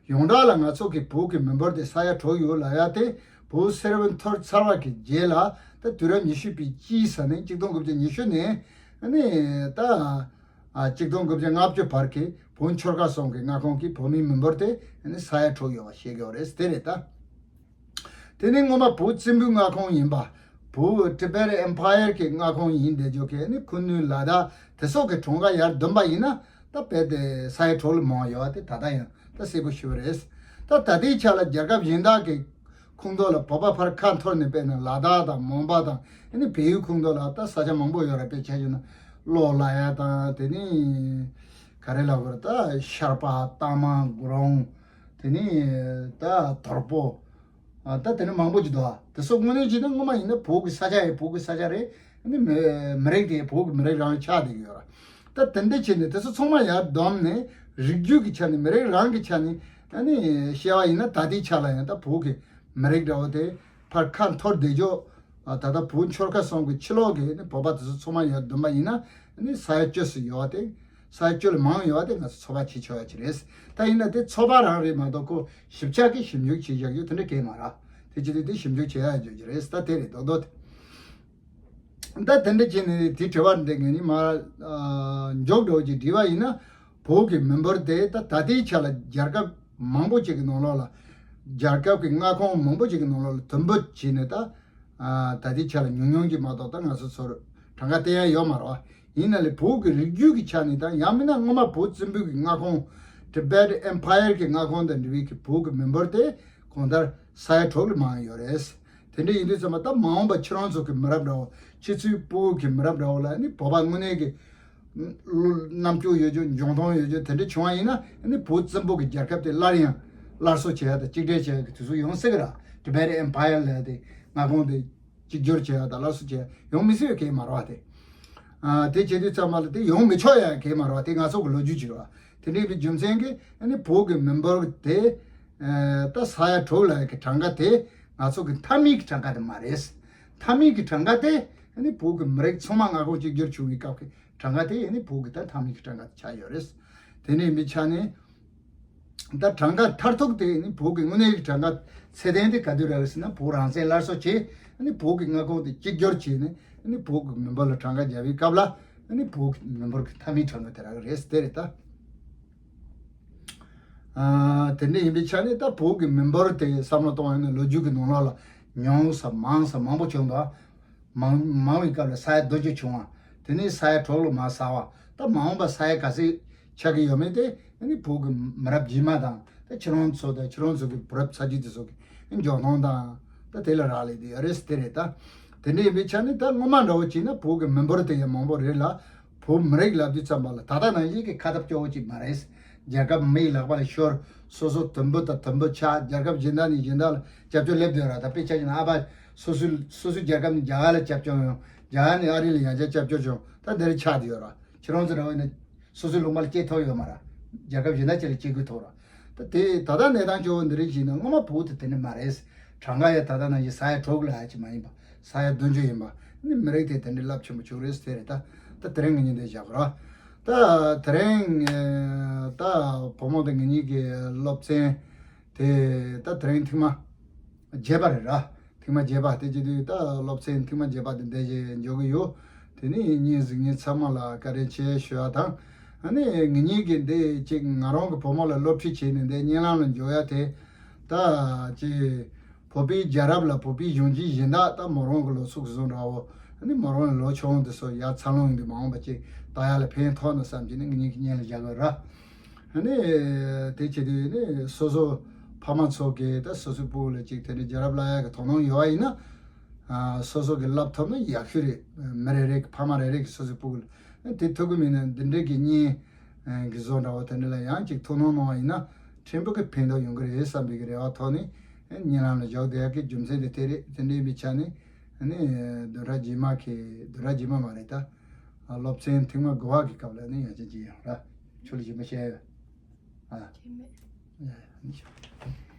ཡོངས་གྲགས་ལ་ང་ཚོ་གི་བོད་ཀྱི་མི་འབོར་དེ་ས་ཡ་དྲུག་ཡོད་ལབ་ཡ་དེ། བོད་སེར་བོ་འཐོར་ཚར་བ་གི་རྗེས་ལ་ད་དུས་རབས་ཉི་ཤུ་པའི་དཀྱིལ་ས་ནས་གཅིག་སྟོང་དགུ་བརྒྱ་ཉི་ཤུ་ནས་ནི་ད་གཅིག་སྟོང་དགུ་བརྒྱ་ལྔ་བཅུ་བར་གྱི་བོད་ཆོལ་ཁ་གསུམ་གྱི་མངའ་ཁོངས་ཀྱི་བོད་མིའི་མི་འབོར་དེ་ནི་ས་ཡ་དྲུག་ཡོད་པ་ཤེས་དགོས་རེད་དེ་རེད་ད། དེ་ནི་སྔོན་མ་བོད་བཙན་པོའི་མངའ་ཁོངས་ཡིན་པ། བོད་Tibet Empire གྱི་མངའ་ཁོངས་ཡིན་བསྡད་རྒྱུ་གི་ནི་ཁུ་ནུ་ལ་དྭགས་དེ་སོགས་ཀྱི་གྲངས་ཀ་ཡར་བསྡོམས་པ་ཡིན་ན། ད་དཔེ་དེ་ས་ཡ་དྲུག་ལས་མང་བ་ཡོད་པ་དེ་ད་ལྟ་ཡང་ད་གསལ་པོ་ཞུ་བ་རེད། ད་ད་ལྟའི་ཆ་ལ་རྒྱལ་ཁབ་གཞན་དག་གི་ཁོངས་གཏོགས་ལ་བོད་པ་ཕར་ཁ་འཐོར་ནས་དཔེར་ན་ལ་དྭགས་དང་མོན་པ་དང་ཨ་ནི་བལ་ཡུལ་ཁོངས་གཏོགས་ལ་ད་ས་ཆ་མང་པོ་ཡོད་རེད། དཔེ་ཆ་བཞག་ན་ལོ་ལ་ཡ་དང་དེ་ནི་ག་རེ་ལབ་དགོས་རེད། ད་ཤར་པ་རྟ་མང་དགུ་རོང་དེ་ནི་ད་དོལ་པོ། ཨ་ད་དེ་ནི་མང་པོ་ཅིག་འདུག་ཨ། དེ་ཚོ་དངོས་གནས་བྱས་ན་སྔོན་མ་ཡིན་ན་བོད་ཀྱི་ས་ཆ་ཡང་བོད་ཀྱི་ས་ཆ་རེད། ཨ་ནི་མི་མི་རིགས་དེ་བོད་ཀྱི་མི་རིགས་རང་ཆགས་བསྡད་ཀྱི་ཡོད་ར། ད་དེ་འདྲ་བྱས་ནས་དེ་ཚོ་ཚང་མ་ཡར་བསྡོམས་ནས་རིགས་རྒྱུད་ཀྱི་ཆ་ནས་མི་རིགས་རང་གི་ཆ་ནས་ཨ་ནི་བཤད་པ་ཡིན་ན་ད་ལྟའི་ཆ་ལ་ཡང་ད་བོད་ཀྱི་མི་རིགས་འདྲ་བོ་དེ་ཕར་ཁ་འཐོར་བསྡད་ཀྱོག་ཨ་ད་ལྟ་བོད་ཆོལ་ཁ་གསུམ་གྱི་ཕྱི་ལོགས་ཀྱི་ནི་བོད་པ་དེ་ཚོ་ཚང་མ་ཡར་བསྡོམས་པ་ཡིན་ན་ནི་ས་ཡ་བཅུ་ཙམ་ཡོད་པ་དེ། ས་ཡ་བཅུ་ལས་མང་ཡོད་པ་དེ་ང་ཚོ་ཚོད་དཔག་བྱེད་ཆོག་ཡ་ཅིག་རེད། ད་ཡིན་ན་དེ་ཚོད་དཔག་རང་རེད་མ་གཏོགས་ཁོ་ཞིབ་ཆ་གི་ཞིབ་འཇུག་བྱེད་བཞག་རྒྱུ་དེ་འདྲ་གས་མ་རེད། དེ་ཅི་སྟེ་དེ་ཞིབ་འཇུག་བྱེད་ཡ་ཡོད་ཀྱི་རེད། ད་དེ་རེད་རྡོག་རྡོག་དེ། ད་དེ་འདྲ་བྱས་ནས་དེ་དྲི་བ་འདི་ངས་ནི་མར་ཨ་མགྱོགས་འགྲོ་གི་དྲི་བ་ཡིན་ན། བོད་ཀྱི་མི་འབོར་དེ་ད་ད་ལྟའི་ཆ་ལ་རྒྱལ་ཁབ་མང་པོ་ཅིག་གི་ནང་ལོགས་ལ། རྒྱལ་ཁབ་ཀྱི་མངའ་ཁོངས་མང་པོ་ཅིག་གི་ནང་ལོགས་ལ་དུམ་བུ་བྱས་ནས་ད། ཨ་ད་ལྟའི་ཆ་ལ་ཉུང་ཉུང་ཅིག་མ་གཏོགས་ད་ང་ཚོ་ཚོར་གྲངས་ཀ་བསྟན་ཡ་ཡོད་མ་རེད་བ། ཡིན་ན་ལས་བོད་ཀྱི་རིགས་རྒྱུད་ཀྱི་ཆ་ནས་དང་ཡང་མིན་ན་སྔོན་མ་བོད་བཙན་པོའི་གི་མངའ་ཁོངས་Tibet Empire གི་མངའ་ཁོངས་དང་འབྲེལ་བའི་གི་བོད་ཀྱི་མི་འབོར་དེ་གང་ལྟར་ས་ཡ་དྲུག་ལས་མང་ཡོད་རེད། དེ་འདྲ་ཡིན་དུས་ཙམ་པ་ད་མ་འོངས་པ་ཁྱེད་རང་ཚོ་གི་མི་རབས་འདྲ་བོ་ཕྱི་ཚུལ་ཕྲུ་གུ་གི་མི་རབས་འདྲ་བོ་ལ་ནི་བོད་པ་དངོས་གནས་ཀྱི་རྣམ་དཔྱོད་ཡོད་རྒྱུ་འཇོན་ཐང་ཡོད་རྒྱུ་དེ་འདྲ་བྱུང་བ་ཡིན་ན་ནི་བོད་བཙན་པོ་གི་རྒྱལ་ཁབ་དེ་སླར་ཡང་སླར་གསོ་བྱེད་ཡ་དང་གཅིག་སྒྲིལ་བྱེད་ཡ་གི་དུས་ཚོད་ཡོང་སྲིད་ཀྱི་རེད། Tibet Empire ལབ་ཡ་དེ་མངའ་ཁོངས་དེ་གཅིག་གྱུར་བྱེད་ཡ་དང་སླར་གསོ་བྱེད་ཡ་ཡོང་མི་སྲིད་པའི་གེགས་མ་རེད་བ་དེ། ཨ་དེ་བྱེད་དུས་ཙམ་པ་ལ་དེ་ཡོང་མི་ཆོག་ཡ་གེགས་མ་རེད་བ། དེ་ང་ཚོ་གི་ལོ་རྒྱུས་ཅིག་རེད་བ། དེ་འདྲའི་རྒྱུ་མཚན་གྱིས་ནི་བོད་ཀྱི་མི་འབོར་དེ་ད་ས་ཡ་དྲུག་ལབ་ཡ་གི་གྲངས་ཀ་དེ་ང་ཚོ་གི་མཐའ་མའི་གི་གྲངས་ཀ་དེ་མ་རེད། མཐའ་མའི་གི་གྲངས་ཀ་དེ་ནི་བོད་ཀྱི་མི་རིགས་ཚང་མ་མངའ་ཁོངས་གཅིག་གྱུར་བྱུང་བའི་སྐབས་ཀྱི་གྲངས་ཀ་དེ་ནི་བོད་ཀྱི་ད་མཐའ་མའི་གི་གྲངས་ཀ་དེ་ཆགས་ཡོད་རེད། དེ་འདྲ་ཡིན་པའི་ཆ་ནས་ད་གྲངས་ཀ་མཐར་ཐུག་དེ་ནི་བོད་ཀྱི་དངོས་གནས་ཀྱི་གྲངས་ཀ་ཚད་ལྡན་དེ་ག་དུས་རག་ཟེར་ན་བོད་རང་བཙན་སླར་གསོ་བྱས་ནི་བོད་ཀྱི་མངའ་ཁོངས་དེ་གཅིག་གྱུར་བྱས་ནས་ནི་བོད་ཀྱི་མི་འབོར་ལ་གྲངས་ཀ་བརྒྱབ་པའི་སྐབས་ལ་ནི་བོད་ཀྱི་མི་འབོར་གྱི་མཐའ་མའི་གྲངས་ཀ་དེ་རག་གི་རེད་ཟེར་དེ་རེད་ད། ཨ་དེ་འདྲ་ཡིན་པའི་ཆ་ནས་ད་བོད་ཀྱི་མི་འབོར་དེ་བསམ་བློ་གཏོང་ཡོང་ན་ལོ་རྒྱུས་ཀྱི་ནང་ལོགས་ལ་ཉུང་ས་མང་ས་མང་པོ་བྱུང་འདུག་མང་མང་བའི་སྐབས་ལ་ས་ཡ་བདུན་ཅུ་བྱུང་བ། དེ་ནས་ས་ཡ་དྲུག་ལས་མར་ཟག་པ། ད་མ་འོངས་པ་ས་ཡ་ག་ཚོད་ཆགས་ཀྱི་ཡོད་མེད་དེ་ཨ་ནི་བོད་ཀྱི་མི་རབས་རྗེས་མ་དང་ད་ཁྱེད་རང་ཚོ་དང་ཁྱེད་རང་ཚོ་གི་བུ་རབས་ཚ་རྒྱུད་དེ་ཚོ་གི་འཇོན་ཐང་དང་ད་དེ་ལ་རག་ལས་དེ་ཡོད་རེད་ཟེར་དེ་རེད་ད། དེ་འདྲ་ཡིན་པའི་ཆ་ནས་ད་སྔོན་མ་འདྲ་བོ་བྱས་ན་བོད་ཀྱི་མི་འབོར་དེ་ཡང་མང་པོ་རེད་ལ། བོད་མི་རིགས་ལབ་དུས་ཙམ་པ་ལ་ད་ལྟ་ནང་བཞིན་གྱི་ཁ་ཐབས་སྐྱོ་བོ་ཅིག་མ་རེད། རྒྱལ་ཁབ་མིའི་ལག་པ་ལ་ཤོར། སོ་སོ་དུམ་བུ་དང་དུམ་བུ་ཆགས། རྒྱལ་ཁབ་གཞན་དག་ནས་གཞན་དག་ལ་སྐྱབས་བཅོལ་སླེབས་བསྡད་ཡོད་ར། ད་དཔེ་ཆ་བཞག་ན་ཨ་ཕ་སོ་སོའི་སོ་སོའི་རྒྱལ་ཁབ་ནས་རྒྱ་གར་ལ་སྐྱབས་བཅོལ་ཡོང་། རྒྱ་གར་ནས་ཨ་རི་ལ་ཡང་བསྐྱར་སྐྱབས་བཅོལ་བྱུང་། ད་འདིར་ཆགས་བསྡད་ཡོད་ར། ཁྱེད་རང་ཚོ་འདྲ་བོ་ཡིན་ན་སོ་སོའི་ལུང་པ་ལ་སྐྱེས་ཐུབ་ཡོད་མ་ར། རྒྱལ་ཁབ་གཞན་དག་ཅིག་ལ་སྐྱེ་དགོས་ཐུག་ར། ད་དེ་ད་ལྟ་གནས་སྟངས་སྐྱོ་བོ་འདི་རིགས་ཤིག་ན་སྔོན་མ་བོད་དེ་དེ་འདྲ་མ་རེད། གྲངས་ཀ་ཡང་ད་ལྟ་ནང་བཞིན་ས་ཡ་དྲུག་ལ་ཡ་ཅིག་མ་ཡིན་པ། ས་ཡ་བདུན་ཅུ་ཡིན་པ། ནི་མི་རིགས་དེ་དེ་འདྲའི་རླབས་ཆེན་པོ་བྱུང་རེད་ཟེར་རེད་ད། ད་དེ་རིང་ངེད་གཉིས་འདི་བཞག་ར། ད་དེ་རིང་ད་བུ་མོ་དང་ངེད་གཉིས་ཀྱི་སློབ་ཚན་དེ་ད་དེ་རིང་ཐེངས་མ་བརྒྱད་པ་རེད་ར། ཐེངས་མ་བརྒྱད་པ་དེ་བྱེད་དུས་ད་སློབ་ཚན་ཐེངས་མ་བརྒྱད་པ་དེ་འདི་བཞིན་འཇོག་གི་ཡོད། དེ་ནི་བརྙན་གཟིགས་མཁན་ཚང་མ་ལ་བཀའ་དྲིན་ཆེ་ཞུ་བ་དང་། ཨ་ནི་ངེད་གཉིས་ཀྱིས་འདི་ཅིག་ང་རང་གི་བུ་མོ་ལ་སློབ་ཁྲིད་བྱས་ནས་འདི་བརྙན་ལམ་ལ་འཇོག་ཡ་དེ་ད་ཅིག་བོད་པའི་རྒྱལ་རབས་ལ་བོད་པའི་གཞུང་ཆེན་གཞན་དག་ད་མོ་རང་གི་ལོ་ཚིགས་བཟོ་འདྲ་བོ། ཨ་ནི་མོ་རང་ལ་ལོ་ཆུང་དེ་ཚོ་ཡར་འཚར་ལོངས་ཡོང་དུས་མ་འོངས་པ་ཅིག་ལྟ་ཡ་ལ་ཕན་ཐོགས་ན་བསམ་གྱི་ནི་ངེད་གཉིས་ཀྱི་སྙན་ལ་བཞག་གི་ར། ཨ་ནི་དེ་བྱེད་དུས་ནི་སོ་སོ་ཕ་མ་ཚོ་གིས་ད་སོ་སོའི་སྤུ་གུ་ལ་ཅིག་དེ་འདྲའི་རྒྱལ་རབས་བསླབ་ཡ་གི་དོ་སྣང་ཡོད་པ་ཡིན་ན། ཨ་སོ་སོ་གིས་བསླབ་ཐུབ་ན་ཡག་ཤོས་རེད། མི་རེ་རེ་གི་ཕ་མ་རེ་རེ་གིས་སོ་སོའི་སྤུ་གུ་ལ་དེ་ཐུབ་ཀྱི་མིན་ན་འདི་འདྲའི་གི་བརྙན་ གི་བཟོ་འདྲ་བོ་དེ་འདྲ་ལ་ཡང་ཅིག་ཐུགས་སྣང་གནང་བ་ཡིན་ན་ཕྲན་བུ་གི་ཕན་ཐོགས་ཡོང་གི་རེད་བསམ་པའི་གི་རེ་བ་ཐོག་ནས་ཨེ་གཉིད་ལམ་ལ་བཞག་བསྡད་ཡག་གི་རྒྱུ་མཚན་དེ་དེ་རེད། དེ་འདྲ་ཡིན་པའི་ཆ་ནས་ཨ་ནི་བདུན་ཕྲག་རྗེས་མ་གི་བདུན་ཕྲག་རྗེས་མ་མ་རེད་ད། ཨ་སློབ་ཚན་ཐེངས་མ་དགུ་པ་གི་སྐབས་ལ་ཨ་ནི་ཡང་ཅིག་ཅིག་ཡོང་ར། ཁྱོད་ལ་ཞིབ་མོ་བཤད་ཡོད། ཨ། ཁྱེད་མེད། ཡ་ཡ་ཨ་ནི་ཤོག